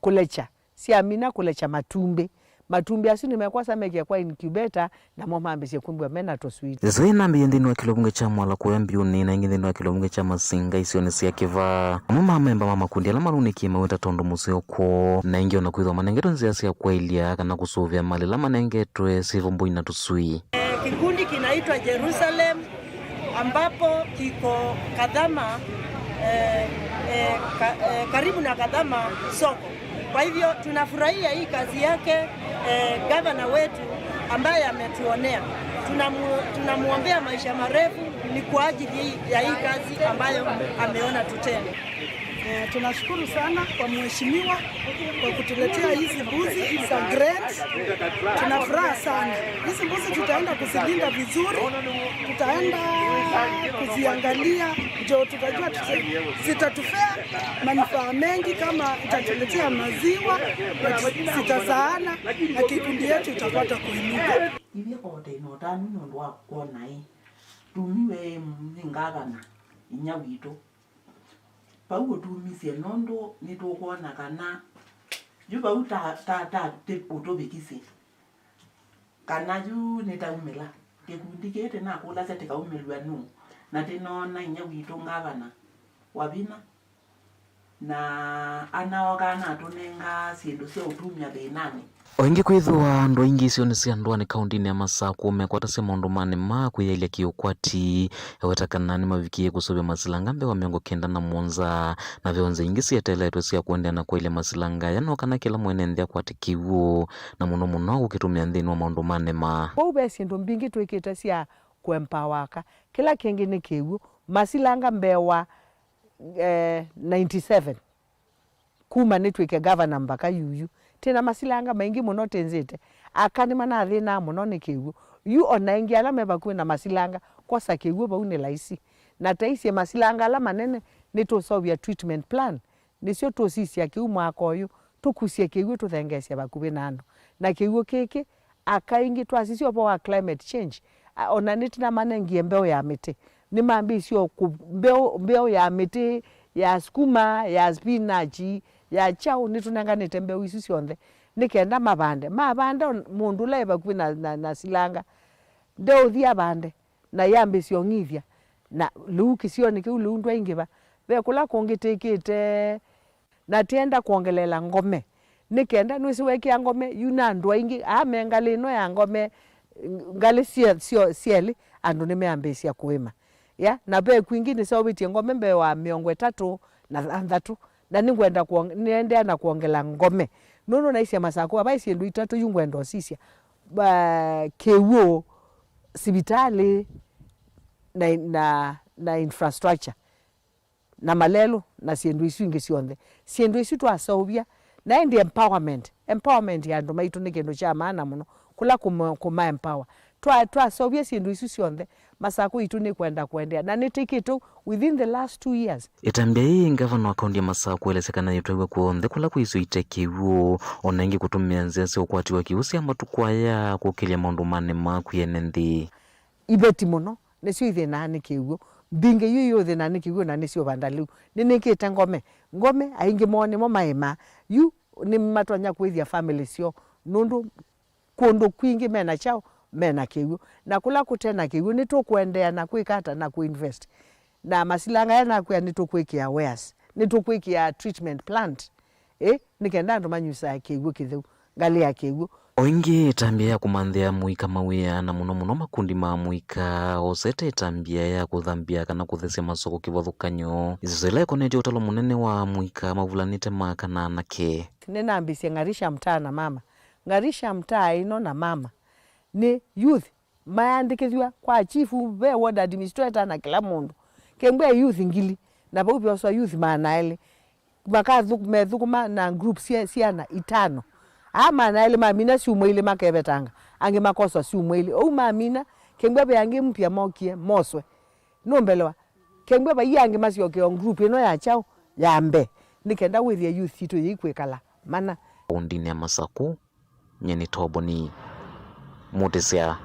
kũlekya, syamina kũlekya matumbĩ. Matumbĩ asu nĩmekwosa mekĩe kwa incubator, namo mambĩsye kwĩmbwa mena tũswii. Ndeto ĩĩ nambĩĩie nthĩnĩ wa kĩlio mbunge kya Mwala kũya Mbiũnĩ, na ĩngĩ nthĩnĩ wa kĩlio mbunge kya Masinga isionĩ sya Kĩvaa. Amwe ma amemba ma makundi ala malũnĩkie maweta tondũ mũseo kwoo, na ĩngĩ ona kwĩthwa manengetwe nzĩa sya kwaĩlya kana kũsũvĩa malĩ ala manengetwe, syĩvo mbũi na tũswii. Kikundi kinaitwa Jerusalem ambapo kiko Kadhama, eh, eh, ka-, eh, karibu na Kadhama soko. Kwa hivyo tunafurahia hii kazi yake, eh, gavana wetu ambaye ametuonea. Tunamu-, tunamwombea maisha marefu, ni kwa ajili ya hii kazi ambayo ameona tutende. Eh, tunashukuru sana kwa mheshimiwa kwa kutuletea hizi mbuzi za grade. Tuna furaha sana. Hizi mbuzi tutaenda kuzilinda vizuri, tutaenda kuziangalia, ndio tutajua tuta-, zitatupea manufaa mengi kama itatuletea maziwa na tu-, zitazaana na kikundi yetu itapata kuinuka. Ithyĩ o tene ũtanu nĩ ũndũ wa kwona ĩ tumiwe nĩ ngavana inya witũ. Vau ũtumisye nũndũ nĩtũkwona kana yu vau ta, ta, ta tĩ-, ũtũvikisye. Kana yu nĩtaumĩla. Kĩkundi kĩĩ tĩnakũlasya tĩkaumĩlw'a nũũ, na tĩnoona inya witũ ngavana Wavina, na anaokaa natũnengaa syĩndũ sya ũtumya thĩnanĩ. O ĩngĩ kwĩthĩwa andũ aingĩ isionĩ sya ndũanĩ kaũndĩnĩ ya Masakũ mekwatasya maũndũ manĩ ma kwĩyaĩlya kĩũkwati, eweta kana nĩmavikie kũseũvya masilanga mbewa mĩongo kenda na mũonza, na ve o nzĩa ingĩ syeteeletwe sya kũendeea na kwaĩlya masilanga aya, no kana kĩla mwene nthĩ akwate kĩw'ũ, na mũno mũno gũkĩtũmĩa nthĩnĩ wa maũndũ ma nema. Kwoou ve syĩndũ mbingĩ twĩkĩte sya kũempower aka. Kĩla kĩngĩ nĩ kĩw'ũ. Masilanga mbee wa, eh, ninety seven, kuma nĩtw'ĩke governor mbaka yuyu, twĩ na masilanga maingĩ mũno tĩnzĩte. Aka nĩmanathĩnaa mũno nĩ kĩw'ũ. Yu o na aingĩ ala me vakuvĩ na masilanga, kwosa kĩw'ũ vau nĩ laisi. Na taisye masilanga ala manene nĩtũseũvya treatment plan, nĩsyo tũsisya kĩu mwaka ũyũ, tũkusye kĩw'ũ tũthengeesye vakuvĩ na andũ. Na kĩw'ũ kĩkĩ, aka aingĩ twasisya ũvoo wa climate change, a, o na nĩtũnamanengie mbeũ ya mĩtĩ. Nĩmambĩĩsye o kũ-, mbeũ, mbeũ ya mĩtĩ, ya sukuma, ya spinach, ya kyaũ, nĩtũnenganĩte mbeũ isu syonthe nĩ kenda mavande. Mavanda, o mũndũ ũla e vakuvĩ na, na, na silanga ndeũthi avande, na yambĩĩsya ũng'ithya. Na lĩu kĩsionĩ kĩu lĩu ndwaingĩva. Ve kũla kũngĩ tĩkĩte, na tĩenda kwongeleela ngome. Nĩ kenda nĩwĩsĩ wekĩa ngome, yu na andũ aingĩ, aa me ngalĩ ĩno ya ngome, ngalĩ sye-, syo-, syelĩ, andũ nĩmeambĩĩsya kũĩma. Ya, na ve kwingĩ nĩseũvĩtye ngome mbee wa mĩongo ĩtatũ na thanthatũ. Na nĩngwenda kwong-, nĩendeea na kwongela ngome. Nũndũ naisye Masakũ, ava syĩndũ itatũ yu ngwenda ũsisya. Ba-, kĩw'ũ, sivitalĩ, na, na, na infrastructure, na malelũ, na syĩndũ isu ingĩ syonthe. Syĩndũ isu twaseũvya, na ĩndĩ empowerment, empowerment ya andũ maitũ nĩ kĩndũ kya maana mũno, kũla kũma-, kũma empower. Twa-, twaseũvya syĩndũ isu syonthe, Masakũ itũ nĩkwenda kũendeea, na nĩtĩkĩtwe within the last two years. Ĩtambya yĩĩ, ngavana wa kaũntĩ ya Masakũ elesya kana yĩtwaiwe kw'onthe kũla kwĩ isio ite kĩw'ũ, o na ĩngĩ kũtũmĩa nzĩa sya ũkwati wa kĩw'ũ sya matukũ aya kũkĩlya maũndũ manĩ maku ene nthĩ. Iveti mũno nĩsyo ithĩnaa nĩ kĩw'ũ. Mbingĩ yu iũthĩnaa nĩ kĩw'ũ na nĩsyũvanda lĩu. Nĩnĩkĩte ngome. Ngome, aingĩ moo nĩmo maĩmaa. Yu nĩmatonya kũĩthya family syoo, nũndũ kũndũ kwingĩ mena kyaũ, mena kĩw'ũ. Na kũla kũte na kĩw'ũ, nĩtũkũendeea na kwĩka ata na kũinvest? Na masilanga aya nakwĩa nĩtũkwĩkĩa wares, nĩtũkwĩkĩa treatment plant, ĩ, nĩ kenda andũ manyusaa kĩw'ũ kĩtheu, ngalĩ ya kĩw'ũ. O ĩngĩ, ĩtambya ya kũmanthĩa amũika mawĩa, na mũno mũno makundi ma amũika, osete ĩtambya ya kũthambya kana kũthesya masoko kĩvathũkany'o. Ĩsese ĩla ĩkonetye ũtalo mũnene wa amũika mavulanĩte ma aka na anake. Nĩnambĩĩsye Ng'arisha Mtaa na mama. Ng'arisha Mtaa ĩno na mama nĩ youth maandĩkĩthw'a kwa chief, ve ward administrator na kĩla mũndũ. Kĩmbwe youth ngili, na vau vyoswa youth maana elĩ. Makathu-, methũkũma na group sya syana itano. Aa maana elĩ mamina syumwa ilĩ makevetanga, angĩ makoswa syumwa ilĩ. Ou mamina, kĩmbwe ve angĩ mpya mokie, moswe. Nũmbelewa? Kĩmbwe vai angĩ masyoke o group ĩno ya kyaũ, ya mbee, nĩ kenda wĩthĩe youth sitũ yĩikwĩkala mana. Kaũndĩnĩ ya Masakũ, nyie nĩ Toboni Mũtĩsya.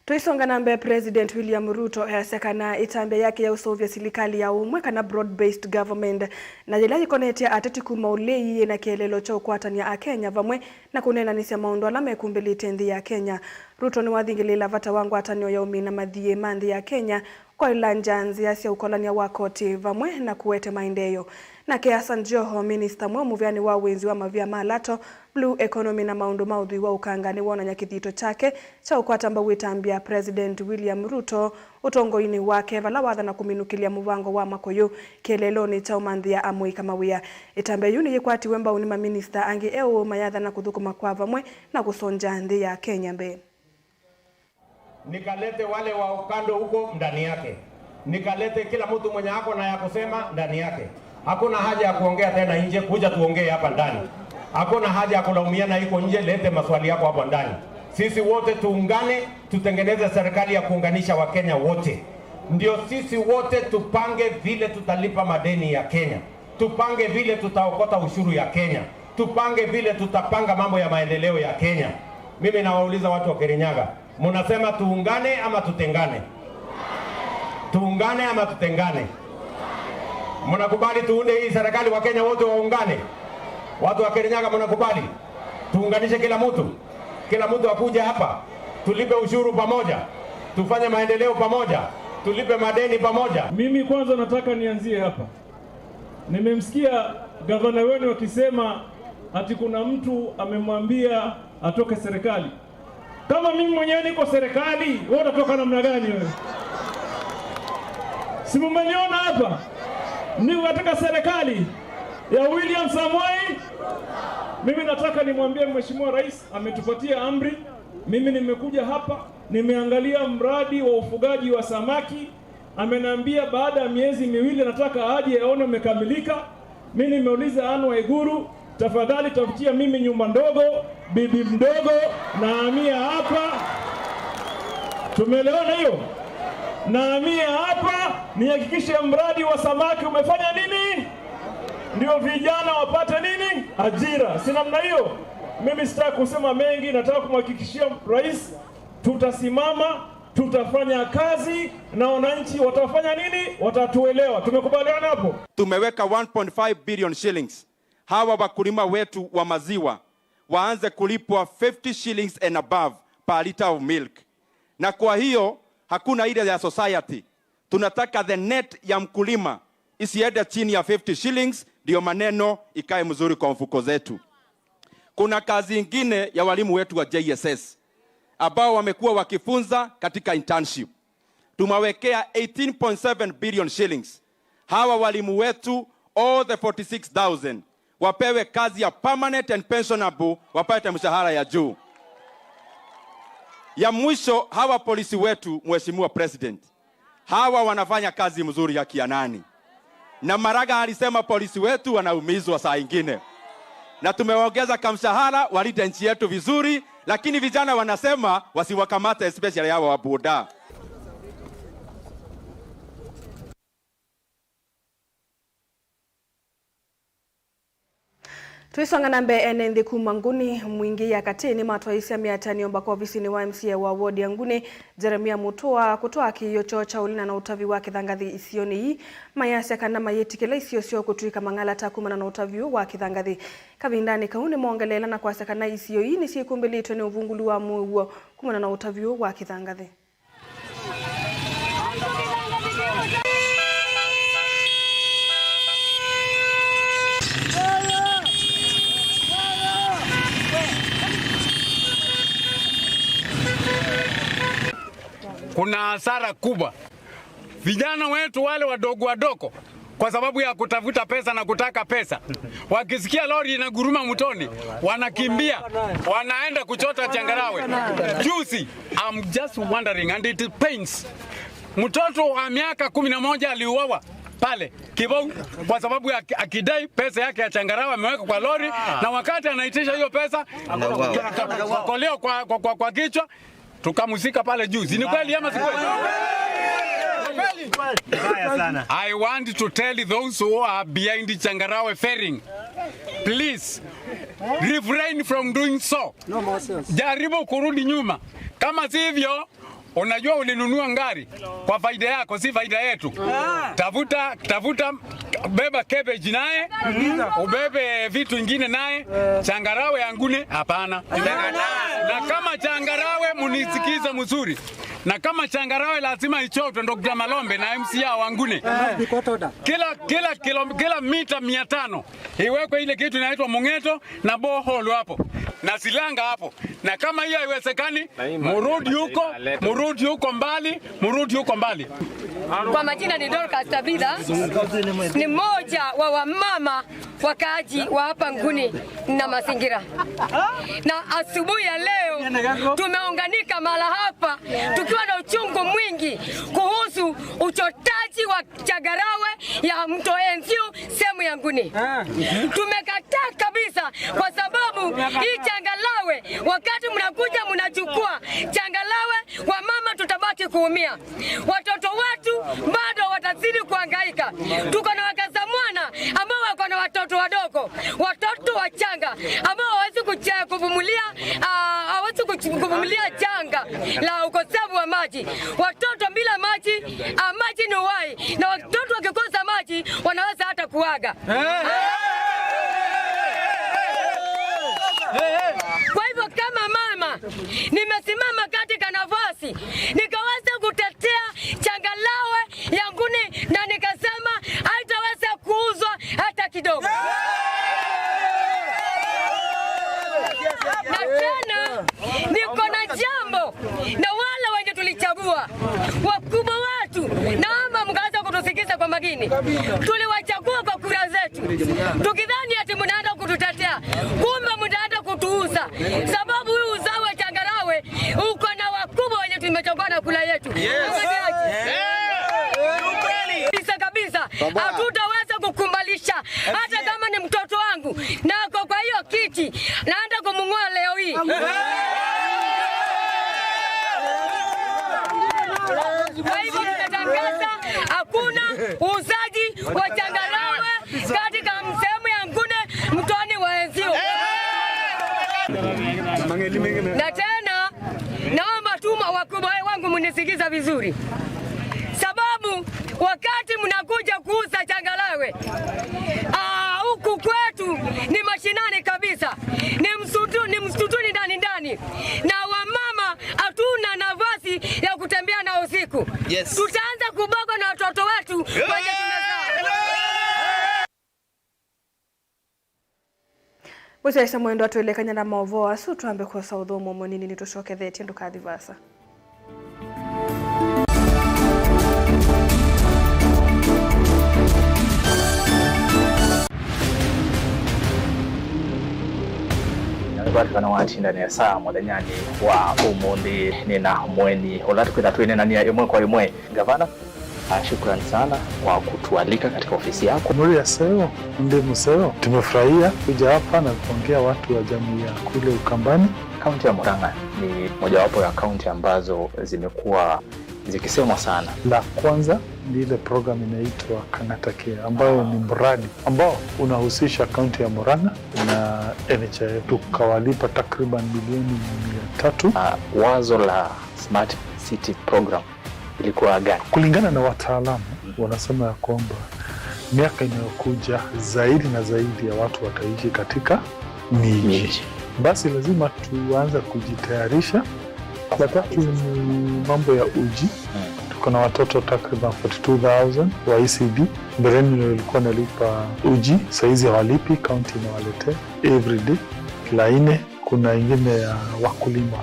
Tũisonga na mbee, President William Ruto easya kana ĩtambya yake ya ũseũvya silikalĩ ya ũmwe, kana broad-based government, na yĩla yĩkonetye ateti kuma ũlĩi, yĩna kĩeleelo kya ũkwatany'a Akenya vamwe na kũneenanĩsya maũndũ ala mekumbĩlĩte nthĩ ya Kenya. Ruto nĩwathingĩlĩĩla vata wa ngwatanĩo ya ũmina mathiĩ ma nthĩ ya Kenya, kwaĩlangya nzĩa sya ũkolany'a wa koti vamwe na kũete maendeeo. Nake Hassan Joho, minista mweũ mũvĩanĩ wa wĩnzi wa mavia ma lato, blue economy na maũndũ ma ũthwii wa ũkanga nĩwonany'a kĩthito kyake kya ũkwata mbau ĩtambya President William Ruto ũtongoinĩ wake, vala wathana kũminũkĩlya mũvango wa makũyũ kĩeleelonĩ kya ũmanthĩa amũika mawĩa. Ĩtambya yĩu nĩyĩkwatiwe mbau nĩ maminista angĩ eũ mayathana kũthũkũma kwa vamwe na kũsongya nthĩ ya Kenya mbee. Nikalete wale wa ukando huko ndani yake. Nikalete kila mtu mwenye ako na ya kusema ndani yake. Hakuna haja ya kuongea tena nje, kuja tuongee hapa ndani. Hakuna haja ya kulaumiana iko nje, lete maswali yako hapa ndani. Sisi wote tuungane, tutengeneze serikali ya kuunganisha Wakenya wote. Ndio sisi wote tupange vile tutalipa madeni ya Kenya. Tupange vile tutaokota ushuru ya Kenya. Tupange vile tutapanga mambo ya maendeleo ya Kenya. Mimi nawauliza watu wa Kirinyaga, munasema tuungane ama tutengane? Tuungane ama tutengane? Mnakubali tuunde hii serikali, wa Kenya wote waungane? Watu wa Kirinyaga, mnakubali tuunganishe kila mtu? Kila mtu akuje hapa, tulipe ushuru pamoja, tufanye maendeleo pamoja, tulipe madeni pamoja. Mimi kwanza nataka nianzie hapa. Nimemsikia gavana wenu akisema ati kuna mtu amemwambia atoke serikali. Kama mimi mwenyewe niko serikali, wewe utatoka namna gani wewe? Si mumeniona hapa? Niko katika serikali ya William Samoei. Mimi nataka nimwambie Mheshimiwa Rais ametupatia amri. Mimi nimekuja hapa, nimeangalia mradi wa ufugaji wa samaki. Ameniambia baada ya miezi miwili nataka aje aone umekamilika. Mi nimeuliza Anne Waiguru, tafadhali tafutia mimi nyumba ndogo, bibi mdogo, nahamia hapa. Tumeelewana hiyo? Nahamia hapa nihakikishe mradi wa samaki umefanya nini? Ndio vijana wapate nini? Ajira. Si namna hiyo? Mimi sitaki kusema mengi, nataka kumhakikishia rais tutasimama, tutafanya kazi na wananchi watafanya nini? Watatuelewa. Tumekubaliana hapo? Tumeweka one point five billion shillings. Hawa wakulima wetu wa maziwa waanze kulipwa fifty shillings and above per liter of milk. Na kwa hiyo, hakuna ile ya society. Tunataka the net ya mkulima isiende chini ya fifty shillings, ndio maneno ikae mzuri kwa mfuko zetu. Kuna kazi ingine ya walimu wetu wa J S S ambao wamekuwa wakifunza katika internship. Tumewekea eighteen point seven billion shillings. Hawa walimu wetu, all the forty-six thousand, wapewe kazi ya permanent and pensionable, wapate mshahara ya juu. Ya mwisho, hawa polisi wetu, Mheshimiwa President, hawa wanafanya kazi mzuri ya kianani. Na Maraga alisema polisi wetu wanaumizwa saa ingine. Na tumewaongeza kamshahara, walinde nchi yetu vizuri, lakini vijana wanasema wasiwakamate, especially hawa wa boda. Tũisonga na mbee, ene nthĩ kuma Nguni Mwingĩ ya Katĩ nĩmatwaĩĩsya mĩatĩanĩo mbaka ovisinĩ wa M C A wa ward ya Nguni, Jeremia Mutua, kũtwaa kĩĩo kyoo kya ũlina na ũtavi wa kĩthangathĩ isionĩ ii, mayasya kana mayĩtĩkĩla isio syoo kũtw'ĩka mang'alata kumana na ũtavi ũũ wa kĩthangathĩ. Kavindanĩ kau nĩmongeleela na kwasya kana isio ii nĩsyĩkumbĩlĩtwe nĩ ũvungũlu wa mũuo kumana na ũtavi ũũ wa kĩthangathĩ. Kuna hasara kubwa. Vijana wetu wale wadogo wadogo, kwa sababu ya kutafuta pesa na kutaka pesa, wakisikia lori inaguruma mtoni, wanakimbia, wanaenda kuchota changarawe. Juzi, I'm just wondering and it pains. Mtoto wa miaka kumi na moja aliuawa pale Kibou kwa sababu ya, akidai pesa yake ya changarawe ameweka kwa lori, na wakati anaitisha hiyo pesa, koleo kwa, kwa, kwa, kwa kichwa, tukamzika pale juu. Si ni kweli ama si kweli? Mbaya sana. I want to tell those who are behind Changarawe ferrying, please refrain from doing so. No more sales. Jaribu kurudi nyuma. Kama sivyo, Unajua ulinunua ngari kwa faida yako, si faida yetu. Tafuta, tafuta, beba cabbage naye, ubebe vitu ingine naye, changarawe ya Nguni, hapana. Na kama changarawe, munisikize mzuri. Na kama changarawe lazima ichotwe, Doctor Malombe na M C A wa Nguni. Kila, kila, kila, kila mita mia tano iwekwe ile kitu inaitwa mung'eto na borehole hapo na silanga hapo, na kama hiyo haiwezekani, murudi huko, murudi huko mbali, murudi huko mbali. Kwa majina ni Dorcas Tabitha, ni mmoja wa wamama wakaaji wa hapa Nguni na mazingira. Na asubuhi ya leo tumeunganika mahala hapa tukiwa na uchungu mwingi kuhusu uchotaji wa changarawe ya mto Enziu sehemu ya Nguni. Tumekataa kabisa, kwa sababu hii changarawe, wakati mnakuja mnachukua changarawe, wamama tutabaki kuumia. Watoto wetu bado watazidi kuhangaika. Tuko na wakazamwana ambao wako na watoto wadogo, watoto wachanga ambao hawezi kuche-, kuvumilia, ah, hawezi kuch-, kuvumilia janga la ukosefu wa maji. Watoto bila maji, ah, maji ni uhai, na watoto wakikosa maji wanaweza hata kuaga. Kwa hivyo kama mama, nimesimama katika nafasi nikaweza kutetea changarawe ya Nguni na nikasema haitaweza kuuzwa hata kidogo. Na tena niko na jambo na wale wenye tulichagua, wakubwa wetu, naomba mkaweza kutusikiza kwa makini. Tuliwachagua kwa kura zetu tukidhani ati mnaenda kututetea, kumbe mnaenda kutuuza, sababu hii uzao wa changarawe uko na wakubwa wenye tumechagua na kura yetu. Kabisa, kabisa, hatutaweza kukubalisha. Hata kama ni mtoto wangu na ako kwa hiyo kiti, naenda kumng'oa leo hii. Kwa hivyo tunatangaza hakuna uuzaji wa changarawe katika sehemu ya Nguni, mtoni wa Enziu. Na tena naomba tu wakubwa wangu mnisikiza vizuri, sababu wakati mnakuja kuuza changarawe, ah, huku kwetu ni mashinani kabisa, ni msitu, ni msituni ndani ndani, na wamama hatuna nafasi ya kutembea na usiku. Yes. Tutaanza kubakwa na watoto wetu wenye tumezaa. Mũsyaĩĩsya mwendwa, twĩlekany'a na maũvoo asu, twambe kwosa ũthũmũo mũnini, nĩtũsyokethetye, ndũkathi vaasa. Nĩ vatikana watinda nesa mũthenyanĩ wa ũmũnthĩ. Nĩ na mũeni ũla tũkwĩtha twĩneenany'a ĩmwe kwa ĩmwe, Ngavana. Ah, shukrani sana kwa kutualika katika ofisi yako. Muri aseo, ndi museo. Tumefurahia kuja hapa na kuongea watu wa jamii ya kule Ukambani. Kaunti ya Murang'a ni mojawapo ya kaunti ambazo zimekuwa zikisemwa sana. La kwanza ni ile program inaitwa Kang'ata Care, ambayo ni mradi ambao unahusisha kaunti ya Murang'a na N H I F. Tukawalipa takriban milioni mia tatu. Ah, wazo la Smart City Program ilikuwa gani? Kulingana na wataalamu, wanasema ya kwamba miaka inayokuja zaidi na zaidi ya watu wataishi katika miji. Miji. Basi lazima tuanze kujitayarisha. La tatu ni mambo ya uji. Tuko na watoto takriban forty-two thousand wa E C D. Mbeleni ndio ilikuwa nalipa uji, saizi hawalipi, county inawaletea every day. La nne, kuna ingine ya wakulima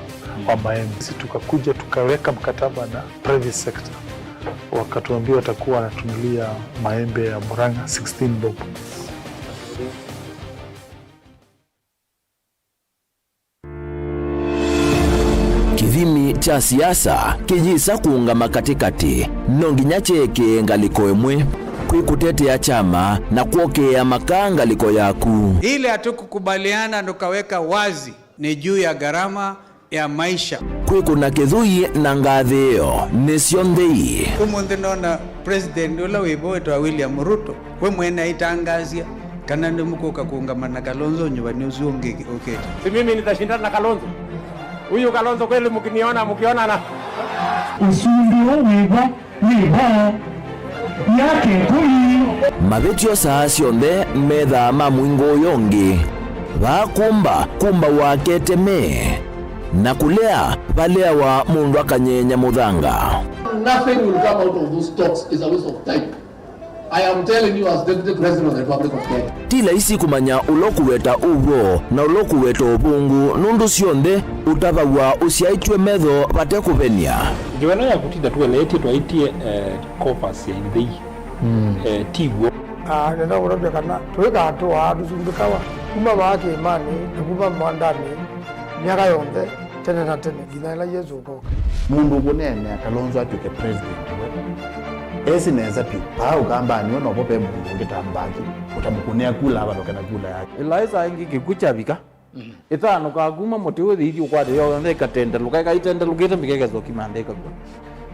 wa maembe. Sisi tukakuja tukaweka mkataba na private sector, wakatuambia watakuwa wanatunulia maembe ya Murang'a sixteen bob. Kĩthimi kya siasa kĩyĩsa kũũngama katĩkatĩ. No nginya kyeekĩe ngalĩko ĩmwe. Kwĩ kũtetea kyama na kwokĩĩa makaa ngalĩko yaku. Ile hatukukubaliana tukaweka wazi ni juu ya gharama ya maisha. Kwĩkũna kĩthũi na ngathĩĩo nĩ syonthe ii. Ũmũnthĩ nona President ũla wĩ vo wĩtawa William Ruto, we mwene aitangaasya kana nĩmũkũka kũũngama na Kalonzo nyuvanĩ ũsu ũngĩ ũkĩte. Si mimi nitashindana na Kalonzo? Huyu Kalonzo kweli mkiniona, mkionana? Ũsumbĩ ũũ wĩ vo, wĩ vo myaka ĩkũmi. Mavĩtyo saa syonthe methaa ma mũingo ũyũ ũngĩ. Vaa kũmba, kũmbawa keteme. Na kũlea, valeawa mũndũ akanyeenya mũthanga. Nothing will come out of those talks. It's a waste of time. I am telling you as Deputy President of the Republic of Kenya. Ti laisi kũmanya ũla ũkũweta ũw'o na ũla ũkũweta ũvũngũ, nũndũ syonthe ũtavaw'a ũsyaĩtw'e metho vate kũvenia. Ngewa ĩno ya kũtinda tũeleetye twaĩtye, eh, coffers ya nthĩ ii, eh, ti w'o. Ah, nenda kũtavya kana tũikatũaa tũsumbĩkawa kuma vaa kĩĩmanĩ na kuma mwandanĩ myaka yonthe, tene na tene, nginya ĩla Yesũ ũkoka. Mũndũ ũkũneenea Kalonzo atw'ĩke president we, esĩ nesa vyũ. Vaa Ũkambanĩ we novo ve mũndũ ũngĩ ta Mbaki ũtamũkũnĩa kula avanoke na kula yake. Ĩla ĩsaa ĩngĩ kĩkw'ũ kyavika, ĩthanũkaa kuma mũtĩ ũyũ ĩthi ũkwate yonthe ĩkatendelũka, ĩkaitendelũkĩte mĩka ĩkesa ũkima nthĩ ĩkakw'a.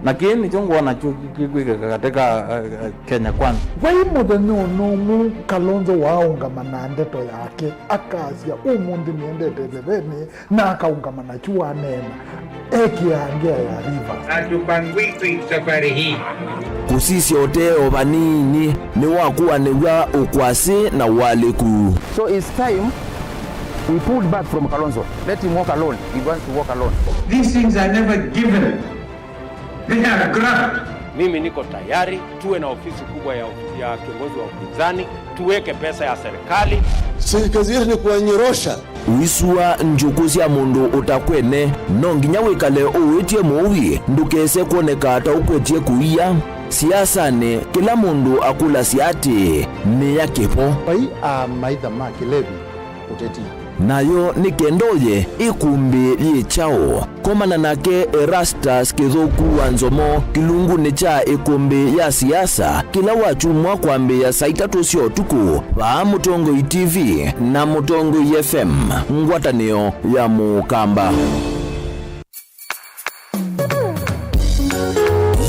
Na kĩĩ nĩkyo ngwona kyo kĩ-, kĩkwĩkĩka katĩ ka, eh, eh, Kenya Kwanza. Vai mũthenya o na ũmwe Kalonzo waaũngama na ndeto yake, akasya, "Ũmũnthĩ nĩendete ĩthevenĩ," na akaũngama na kyu waneena, ekĩaa ngĩa ya reverse. Hatupangwiki safari hii. Kũsisya ũtee o vanini nĩwakũanĩw'a ũkwasĩ na ũalĩku. So it's time we pulled back from Kalonzo. Let him walk alone. He wants to walk alone. These things are never given. They are graft. Mimi niko tayari tuwe na ofisi kubwa ya, ya kiongozi wa upinzani, tuweke pesa ya serikali. Si kazi yetu ni kuwanyorosha. Ũisua njũkũ sya mũndũ ũtakwene, no nginya wĩkale ũwĩtye mũuvi ndũkese kwoneka ta ũkwetye kũia. Siasanĩ, kĩla mũndũ akũlasya atĩĩ, "Nĩ ya kĩvo." Vai amaitha ma kĩlevi ũteti. Nayo nĩ kenda ũye ĩkũmbĩ yĩ kyaũ? Komana nake Erastus Kĩthũku wa Nzomo kĩlungunĩ kya ĩkũmbĩ ya siasa kĩla wakyumwa kwambĩĩa saa itatũ sya ũtukũ vaa Mũtongoi T V na Mũtongoi F M, ngwatanĩo ya Mũkamba.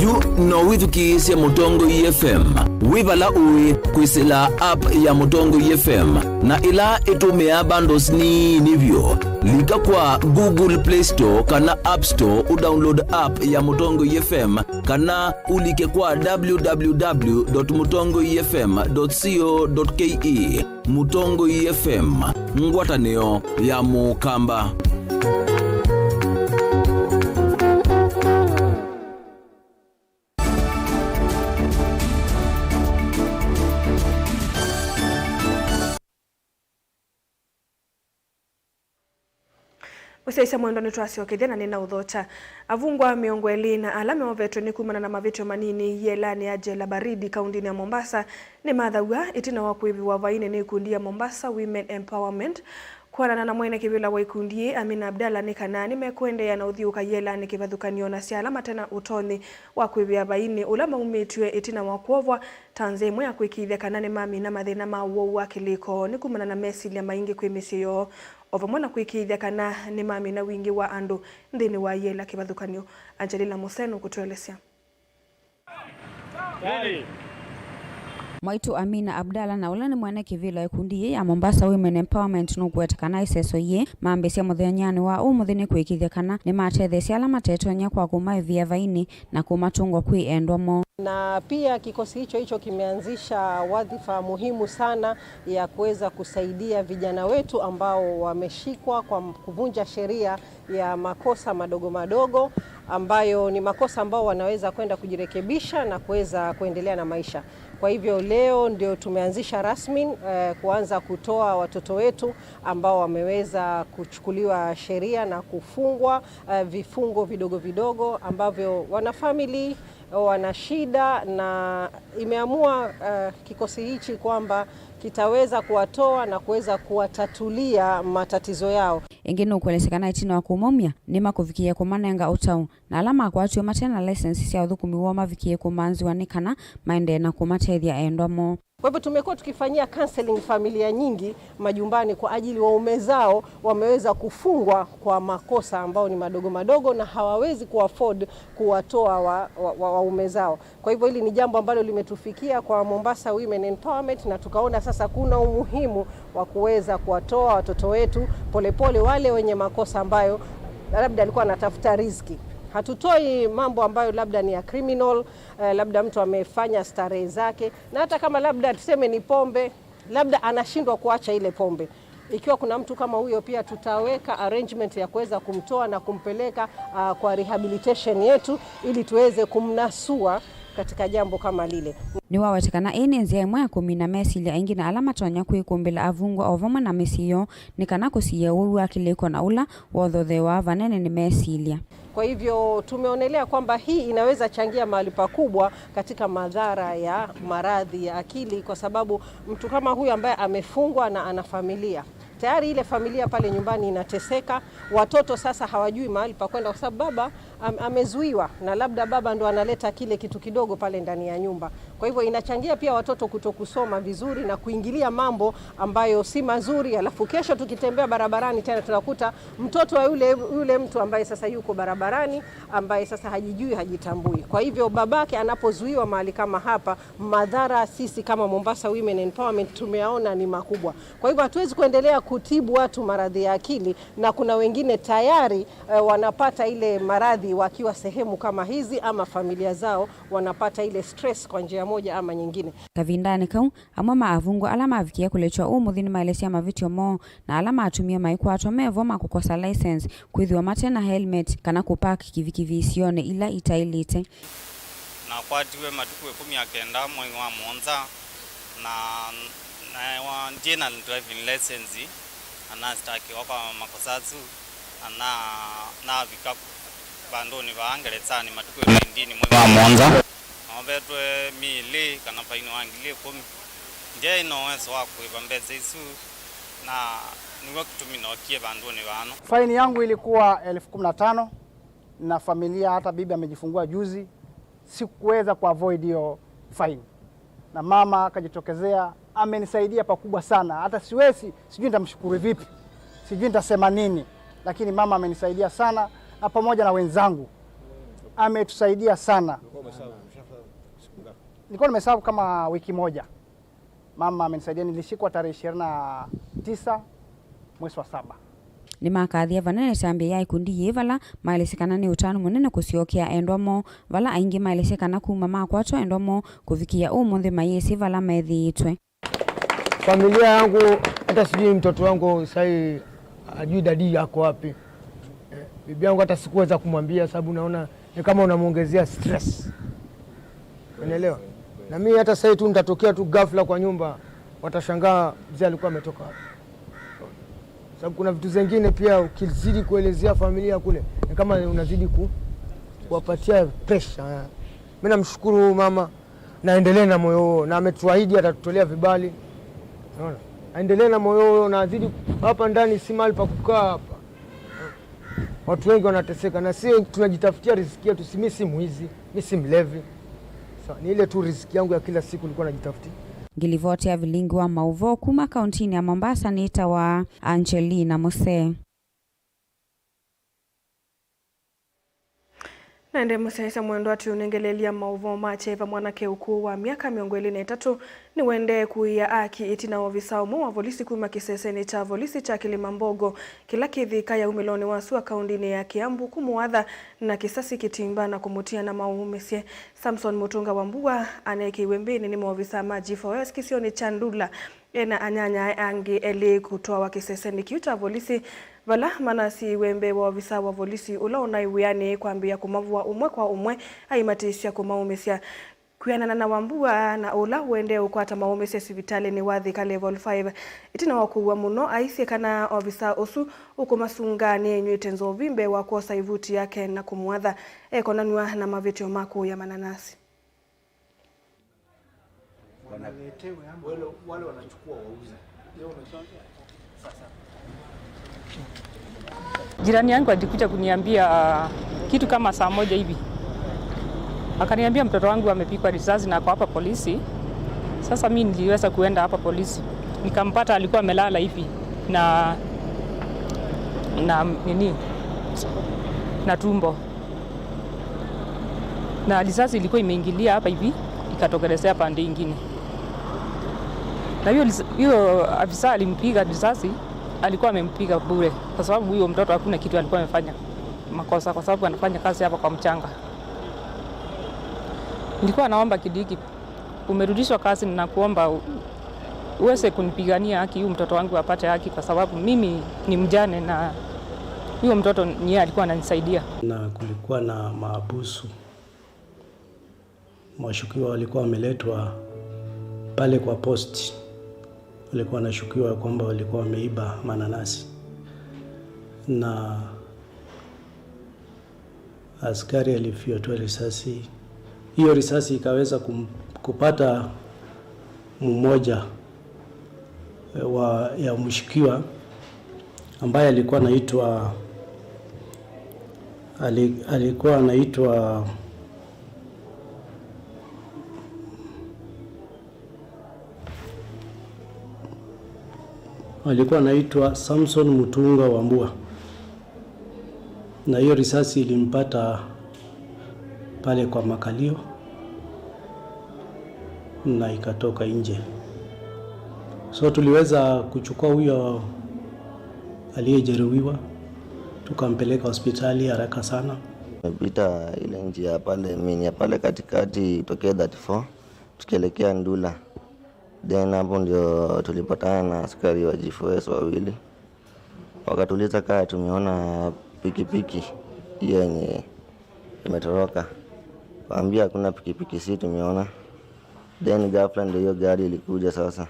Yu no wĩthukĩĩsye Mũtongoi F M wĩ vala ũĩ kwĩsĩla app ya Mũtongoi F M, na ĩla ĩtũmĩaa bundles nini vyũ. Lika kwa Google Play Store kana App Store ũdownload app ya Mũtongoi F M, kana ũlike kwa w w w dot mutongoi f m dot co dot k e. Mũtongoi F M, ngwatanĩo ya Mũkamba. Mũsyaĩĩsya mwendwa, nĩtwasyokethya na nĩnaũthokya. Avungwa mĩongo ĩlĩ na ala meovetwe nĩ kumana na mavĩtyo manini yĩelanĩ ya Jela Baridi kaũndĩnĩ ya Mombasa nĩmathaw'a ĩtina wa kũĩvĩwa vainĩ nĩ ikundi ya Mombasa Women Empowerment. Kwonana na mwene kĩvĩla wa ikundi yĩĩ, Amina Abdallah, nĩ kana nĩmekũendeea na ũthiũũka yĩelanĩ kĩvathũkany'o na sya ala mate na ũtonyi wa kwĩvĩa vainĩ ũla maumĩtw'e ĩtina wa kwovwa ta nzĩa ĩmwe ya kwĩkĩĩthya kana nĩmamina mathĩna ma ũwau wa kĩlĩko nĩ kumana na mesilya maingĩ kwĩ mĩsyĩ yoo, o vamwe na kwĩkĩĩthya kana nĩmamina wingĩ wa andũ nthĩnĩ wa yĩela kĩvathũkany'o. Angelina Museno kũtũelesya. Mwaitũ Amina Abdallah, na ũla nĩ mwene kĩvĩla wa ĩkundi yĩĩ ya Mombasa Women Empowerment, nũkũweta kana ĩseso yĩĩ mambĩĩsya mũthenyanĩ wa ũmũnthĩ nĩ kũĩkĩĩthya kana nĩmatetheesya ala matetonya kwa kũmaĩvĩa vainĩ na kũmatũngwa kwĩ endwa moo. Na pia kikosi hicho hicho kimeanzisha wadhifa muhimu sana ya kuweza kusaidia vijana wetu ambao wameshikwa kwa kuvunja sheria ya makosa madogo madogo, ambayo ni makosa ambao wanaweza kwenda kujirekebisha na kuweza kuendelea na maisha. Kwa hivyo leo ndio tumeanzisha rasmi, eh, kuanza kutoa watoto wetu ambao wameweza kuchukuliwa sheria na kufungwa, eh, vifungo vidogo vidogo ambavyo wanafamili wana shida, na imeamua, eh, kikosi hichi kwamba kitaweza kuwatoa na kuweza kuwatatulia matatizo yao. Ĩngĩ nũkũelesya kana ĩtina wa kũmaumya, nĩmakũvikĩie kũmanenga ũtau, na ala makwatiwe mate na license sya ũthũkũmi woo mavikĩie kũmanziwa nĩ kana maendee na kũmatethya endwa moo. Kwa hivyo tumekuwa tukifanyia counseling familia nyingi majumbani kwa ajili waume zao wameweza kufungwa kwa makosa ambao ni madogo madogo na hawawezi kuafford kuwatoa wa, wa, wa, waume zao. Kwa hivyo hili ni jambo ambalo limetufikia kwa Mombasa Women Empowerment, na tukaona sasa kuna umuhimu wa kuweza kuwatoa watoto wetu polepole, wale wenye makosa ambayo labda alikuwa anatafuta riziki. Hatutoi mambo ambayo labda ni ya criminal, eh, labda mtu amefanya starehe zake, na hata kama labda tuseme ni pombe, labda anashindwa kuacha ile pombe. Ikiwa kuna mtu kama huyo, pia tutaweka arrangement ya kuweza kumtoa na kumpeleka, ah, kwa rehabilitation yetu ili tuweze kumnasua katika jambo kama lile. Nĩwaweta kana ĩĩ nĩ nzĩa ĩmwe ya kũmina mesilya aingĩ na ala matonya kwĩkũmbĩla avungwa o vamwe na mĩsyĩ yoo, nĩ kana kũsiĩĩa ũwau wa kĩlĩko na ũla wothotheewaa vanene nĩ mesilya. Kwa hivyo tumeonelea kwamba hii inaweza changia mahali pakubwa katika madhara ya maradhi ya akili, kwa sababu mtu kama huyu ambaye amefungwa na ana familia, tayari ile familia pale nyumbani inateseka, watoto sasa hawajui mahali pa kwenda kwa sababu baba am-, amezuiwa, na labda baba ndo analeta kile kitu kidogo pale ndani ya nyumba. Kwa hivyo inachangia pia watoto kutokusoma vizuri na kuingilia mambo ambayo si mazuri, alafu kesho tukitembea barabarani tena tunakuta mtoto wa yule, yule mtu ambaye sasa yuko barabarani, ambaye sasa hajijui, hajitambui. Kwa hivyo babake anapozuiwa mahali kama hapa, madhara sisi kama Mombasa Women Empowerment tumeyaona ni makubwa. Kwa hivyo hatuwezi kuendelea kutibu watu maradhi ya akili, na kuna wengine tayari, eh, wanapata ile maradhi wakiwa sehemu kama hizi, ama familia zao wanapata ile stress kwa njia moja ama nyingine. Kavindanĩ kau, amwe ma avungwa ala mavikie kũlekywa ũmũnthĩ nĩmaelesya mavĩtyo moo, na ala matumie maikwatwa me vo ma kũkosa license, kwĩthĩwa mate na helmet, kana kũpark kivikivi isionĩ ila itaĩlĩte. Nakwatiwe matukũ ĩkũmi na kenda mwei wa mũonza, na naewa ndyĩ na driving license, na nastakiwa kwa makosa asu, na na- navika vandũnĩ vaa Ngelekyanĩ matukũ nineteen mwei wa mũonza. Noovetwe mĩĩlĩ kana faini wa ngili ĩkũmi. Ndyaĩ na ũwezo wa kũĩva mbesa isu, na nĩw'o kĩtumi nookie vandũnĩ vano. Faini yangu ilikuwa elfu kumi na tano, na familia, hata bibi amejifungua juzi, sikuweza kuavoid hiyo fine. Na mama akajitokezea, amenisaidia pakubwa sana. Hata siwezi, sijui nitamshukuru vipi, sijui nitasema nini, lakini mama amenisaidia sana, na pamoja na wenzangu. Ametusaidia sana. Nilikuwa nimeserve kama wiki moja. Mama amenisaidia, nilishikwa tarehe ishirini na tisa mwezi wa saba. Nĩmakathie vanene ĩtambya ya ĩkundi yĩĩ vala maelesye kana nĩ ũtanu mũnene kũsyokea endwa moo, vala aingĩ maelesye kana kuma makwatwa endwa moo kũvikĩa ũmũnthĩ mayĩsĩ vala methĩĩtwe. Familia yangu, hata sijui mtoto wangu sai ajui daddy yako wapi. Eh, bibi yangu hata sikuweza kumwambia sababu naona ni kama unamwongezea stress. Unaelewa? Na mimi hata sasa tu nitatokea tu ghafla kwa nyumba, watashangaa mzee alikuwa ametoka wapi. Sababu kuna vitu zingine pia ukizidi kuelezea familia kule, ni kama unazidi ku-, kuwapatia pressure. Mimi namshukuru huyu mama, naendelee na moyo huo, na ametuahidi atatutolea vibali. Unaona? Aendelee na moyo huo, na azidi hapa ndani, si mahali pa kukaa hapa. Watu wengi wanateseka, na si tunajitafutia riziki yetu, si, mi si mwizi, mi si mlevi. Sawa, ni ile tu riziki yangu ya kila siku nilikuwa najitafutia. Ngilivoti ya vilingi wa mauvoo kuma kauntinĩ ya Mombasa nĩtawa Angelina Musee. Naende mũsyaĩĩsya mwendwa, tũũnengelelya maũvoo ma kyeva. Mwanake ũkũũ wa myaka mĩongo ĩlĩ na ĩtatũ nĩwendee kũia aki ĩtina wa ovisa ũmwe wa volisi kuma kĩsesenĩ kya volisi kya Kilimambogo, kĩla kĩ Thika ya umĩlonĩ wa sua kaũndĩnĩ ya Kiambu, kũmũatha na kĩsasi kĩtimba na kũmũtia na maũũmĩsye. Samson Mũtũnga Wambua aneekĩiwe mbĩnĩ nĩ maovisa ma G four S kĩsionĩ kya Ndula, e na anyanyae angĩ elĩ kũtwawa kĩsesenĩ kĩu kya volisi, vala manasiĩiwe mbee wa ovisa wa volisi ũla ũnaĩ wĩanĩ kwambĩĩa kũmavũa ũmwe kwa ũmwe, aimatĩĩsya kũmaũmĩsya. Kwĩanana na Wambua na ũla ũendee ũkwata maũmĩsye sivitalĩnĩ wa Thika Level five, ĩtina wa kũua mũno, aisye kana ovisa ũsu ũkũmasunga nĩenyw'ĩte nzovi mbee wa kwosa ĩvuti yake na kũmũatha. Ekonanw'a na mavĩtyo ma kũũya mananasi. Wanaletewe ama wale, wale wanachukua wauze. Jirani yangu alikuja kuniambia kitu kama saa moja hivi. Akaniambia mtoto wangu amepigwa risasi na ako hapa polisi. Sasa mi niliweza kuenda hapa polisi. Nikampata alikuwa amelala hivi na, na nini? Na tumbo. Na risasi ilikuwa imeingilia hapa hivi, ikatokelezea pande ingine. Na hiyo lis-, hiyo afisa alimpiga risasi, alikuwa amempiga bure, kwa sababu huyo mtoto hakuna kitu alikuwa amefanya. makosa kwa sababu anafanya kazi hapa kwa mchanga. Nilikuwa naomba Kindiki, umerudishwa kazi, ninakuomba u-, uweze kunipigania haki, huyu mtoto wangu apate haki, kwa sababu mimi ni mjane na huyo mtoto ni yeye alikuwa ananisaidia. Na kulikuwa na mahabusu, washukiwa walikuwa wameletwa pale kwa post, walikuwa wanashukiwa kwamba walikuwa wameiba mananasi, na askari alifyatua risasi. Hiyo risasi ikaweza kum-, kupata mmoja wa, ya mshukiwa ambaye alikuwa anaitwa, ali-, alikuwa anaitwa, alikuwa anaitwa Samson Mutunga Wambua, na hiyo risasi ilimpata pale kwa makalio na ikatoka nje. So tuliweza kuchukua huyo aliyejeruhiwa, tukampeleka hospitali haraka sana. Tumepita ile njia pale, mini ya pale katikati tokea thirty-four, tukielekea Ndula. Then hapo ndio tulipatana na askari wa G four S wawili. Wakatuuliza kama tumeona pikipiki hiyo yenye imetoroka. Waambia hakuna pikipiki, si tumeona. Then ghafla ndio hiyo gari ilikuja sasa.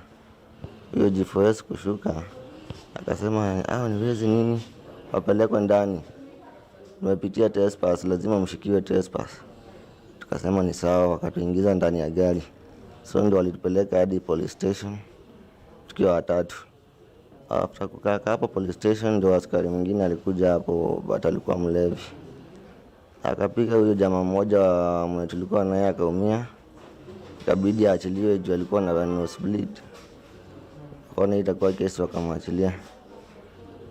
Huyo G four S kushuka, akasema, "Hao ni wezi nini? Wapelekwe ndani. Tumepitia trespass, lazima mshikiwe trespass." Tukasema ni sawa, wakatuingiza ndani ya gari. So ndio walitupeleka hadi police station tukiwa watatu. After kukaa hapo police station, ndio askari mwingine alikuja hapo, but alikuwa mlevi. Akapiga huyo jamaa mmoja wa mwenye tulikuwa naye, akaumia. Ikabidi aachiliwe juu alikuwa na nose bleed. Akaona itakuwa kesi, wakamwachilia.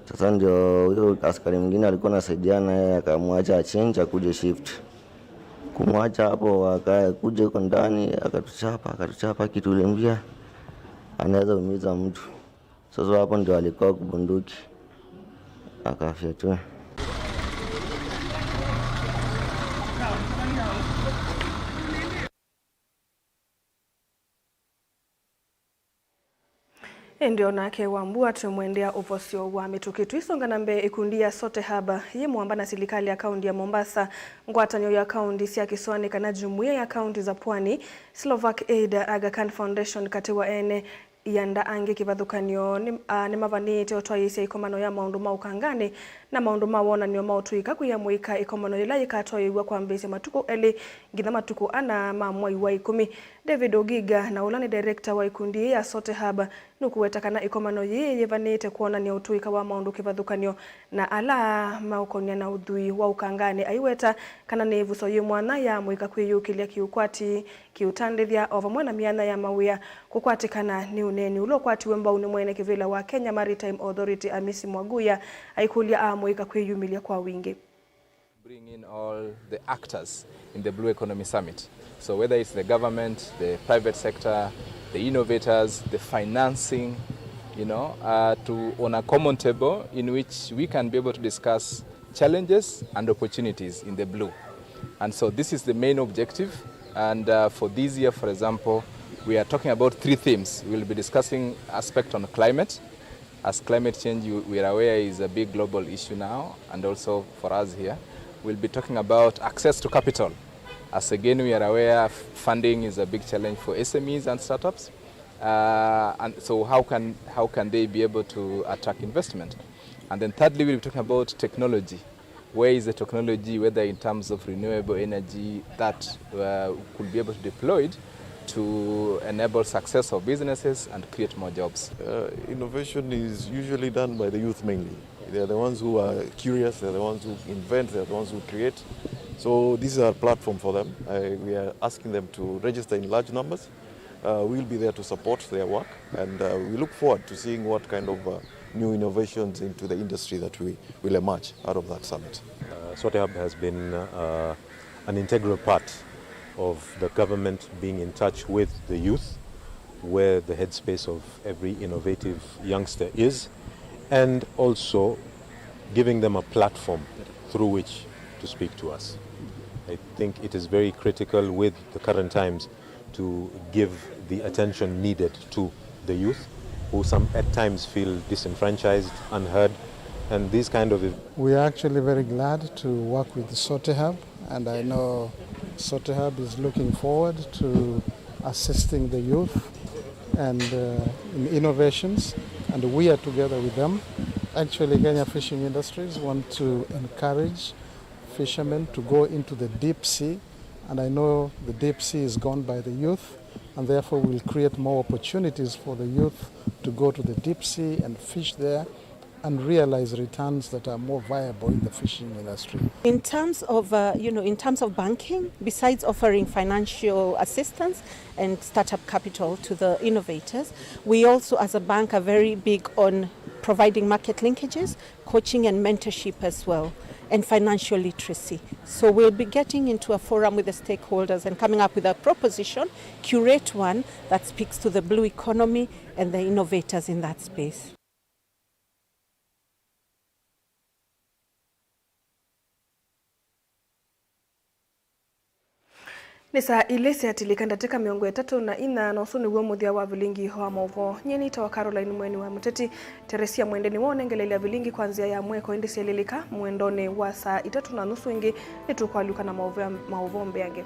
Sasa ndio huyo askari mwingine alikuwa anasaidiana naye, akamwacha achange, akuje shift. Kumwacha hapo, akakuja huko ndani, akatuchapa, akatuchapa kitu ilimbia anaweza umiza mtu. Sasa hapo ndio alikuwa kubunduki, akafyatua. Ĩndĩ o nake Wambua twĩmwendea ũvosyo wa mĩtũkĩ. Tũisonga na mbee, ĩkundi ya Sote Hub yĩ mũamba na silikalĩ ya kaunti ya Mombasa, ngwatanĩo ya kaunti sya kĩsũanĩ kana jumuiya ya kaunti za pwani, Slovak Aid, Aga Khan Foundation katĩ wa ene ianda angĩ kĩvathũkany'o nĩ, a, nĩmavanĩĩte ũtwaĩĩsya ĩkomano ya maũndũ ma ũkanganĩ na maũndũ ma wonany'o ma ũtũĩka kwĩyamũĩka ĩkomano yĩla yĩkatwaĩĩw'a kwambĩĩsya matukũ elĩ nginya matukũ ana ma mwai wa ĩkũmi. David Ogiga, na ũla nĩ director wa ĩkundi yĩĩ ya Sote Hub, nũkũweta kana ĩkomano yĩĩ yĩvanĩĩte kwonany'a ũtũĩka wa maũndũ kĩvathũkany'o na ala maũkony'a na ũthwii wa ũkanganĩ, aiweta kana nĩ ĩvuso yĩ mwanya ya amũika kwĩyũkĩlya kĩũkwati, kĩũtandĩthya, o vamwe na myanya ya mawĩa kũkwatĩkana nĩ ũneeni ũla ũkwatiwe mbau nĩ mwene kĩvĩla wa Kenya Maritime Authority, Amisi Mwaguya, aikũlya amũika kwĩyumĩlya kwa wingĩ. Bring in all the actors in the Blue Economy Summit. So whether it's the government, the private sector, the innovators, the financing, you know, uh, to, on a common table in which we can be able to discuss challenges and opportunities in the blue. And so this is the main objective. And, uh, for this year, for example, we are talking about three themes. We'll be discussing aspect on climate, as climate change, you, we are aware, is a big global issue now, and also for us here. We'll be talking about access to capital. As again, we are aware, f-, funding is a big challenge for S M Es and startups. Uh, and so how can, how can they be able to attract investment? And then thirdly, we'll be talking about technology. Where is the technology, whether in terms of renewable energy, that, uh, could be able to deployed to enable success of businesses and create more jobs? Uh, innovation is usually done by the youth mainly. They are the ones who are curious, they are the ones who invent, they are the ones who create. So this is our platform for them. Uh, we are asking them to register in large numbers. Uh, we'll be there to support their work, and, uh, we look forward to seeing what kind of, uh, new innovations into the industry that we will emerge out of that summit. Uh, Sote Hub has been, uh, an integral part of the government being in touch with the youth, where the headspace of every innovative youngster is, and also giving them a platform through which to speak to us. I think it is very critical with the current times to give the attention needed to the youth, who some at times feel disenfranchised, unheard, and these kind of ev- We are actually very glad to work with SOTEHUB, and I know SOTEHUB is looking forward to assisting the youth and, uh, in innovations, and we are together with them. Actually, Kenya Fishing Industries want to encourage fishermen to go into the deep sea, and I know the deep sea is gone by the youth, and therefore we'll create more opportunities for the youth to go to the deep sea and fish there and realize returns that are more viable in the fishing industry. In terms of, uh, you know, in terms of banking, besides offering financial assistance and startup capital to the innovators, we also as a bank are very big on providing market linkages, coaching and mentorship as well, and financial literacy. So we'll be getting into a forum with the stakeholders and coming up with a proposition, curate one that speaks to the blue economy and the innovators in that space. Nĩ saa ilĩ syatilĩka ndatĩka mĩongo ĩtatũ na inya, na ũsu nĩw'o mũthya wa vilingi wa maũvoo. Nyie nĩtawa Caroline Mweni wa Mũteti. Teresia Mwende nĩwe ũnengeleile vilingi kwa nzĩa ya mweko, ĩndĩ syelĩlĩka mwendonĩ wa saa itatũ na nusu ĩngĩ, nĩtũkwalũka na maũvoo, maũvoo mbeange.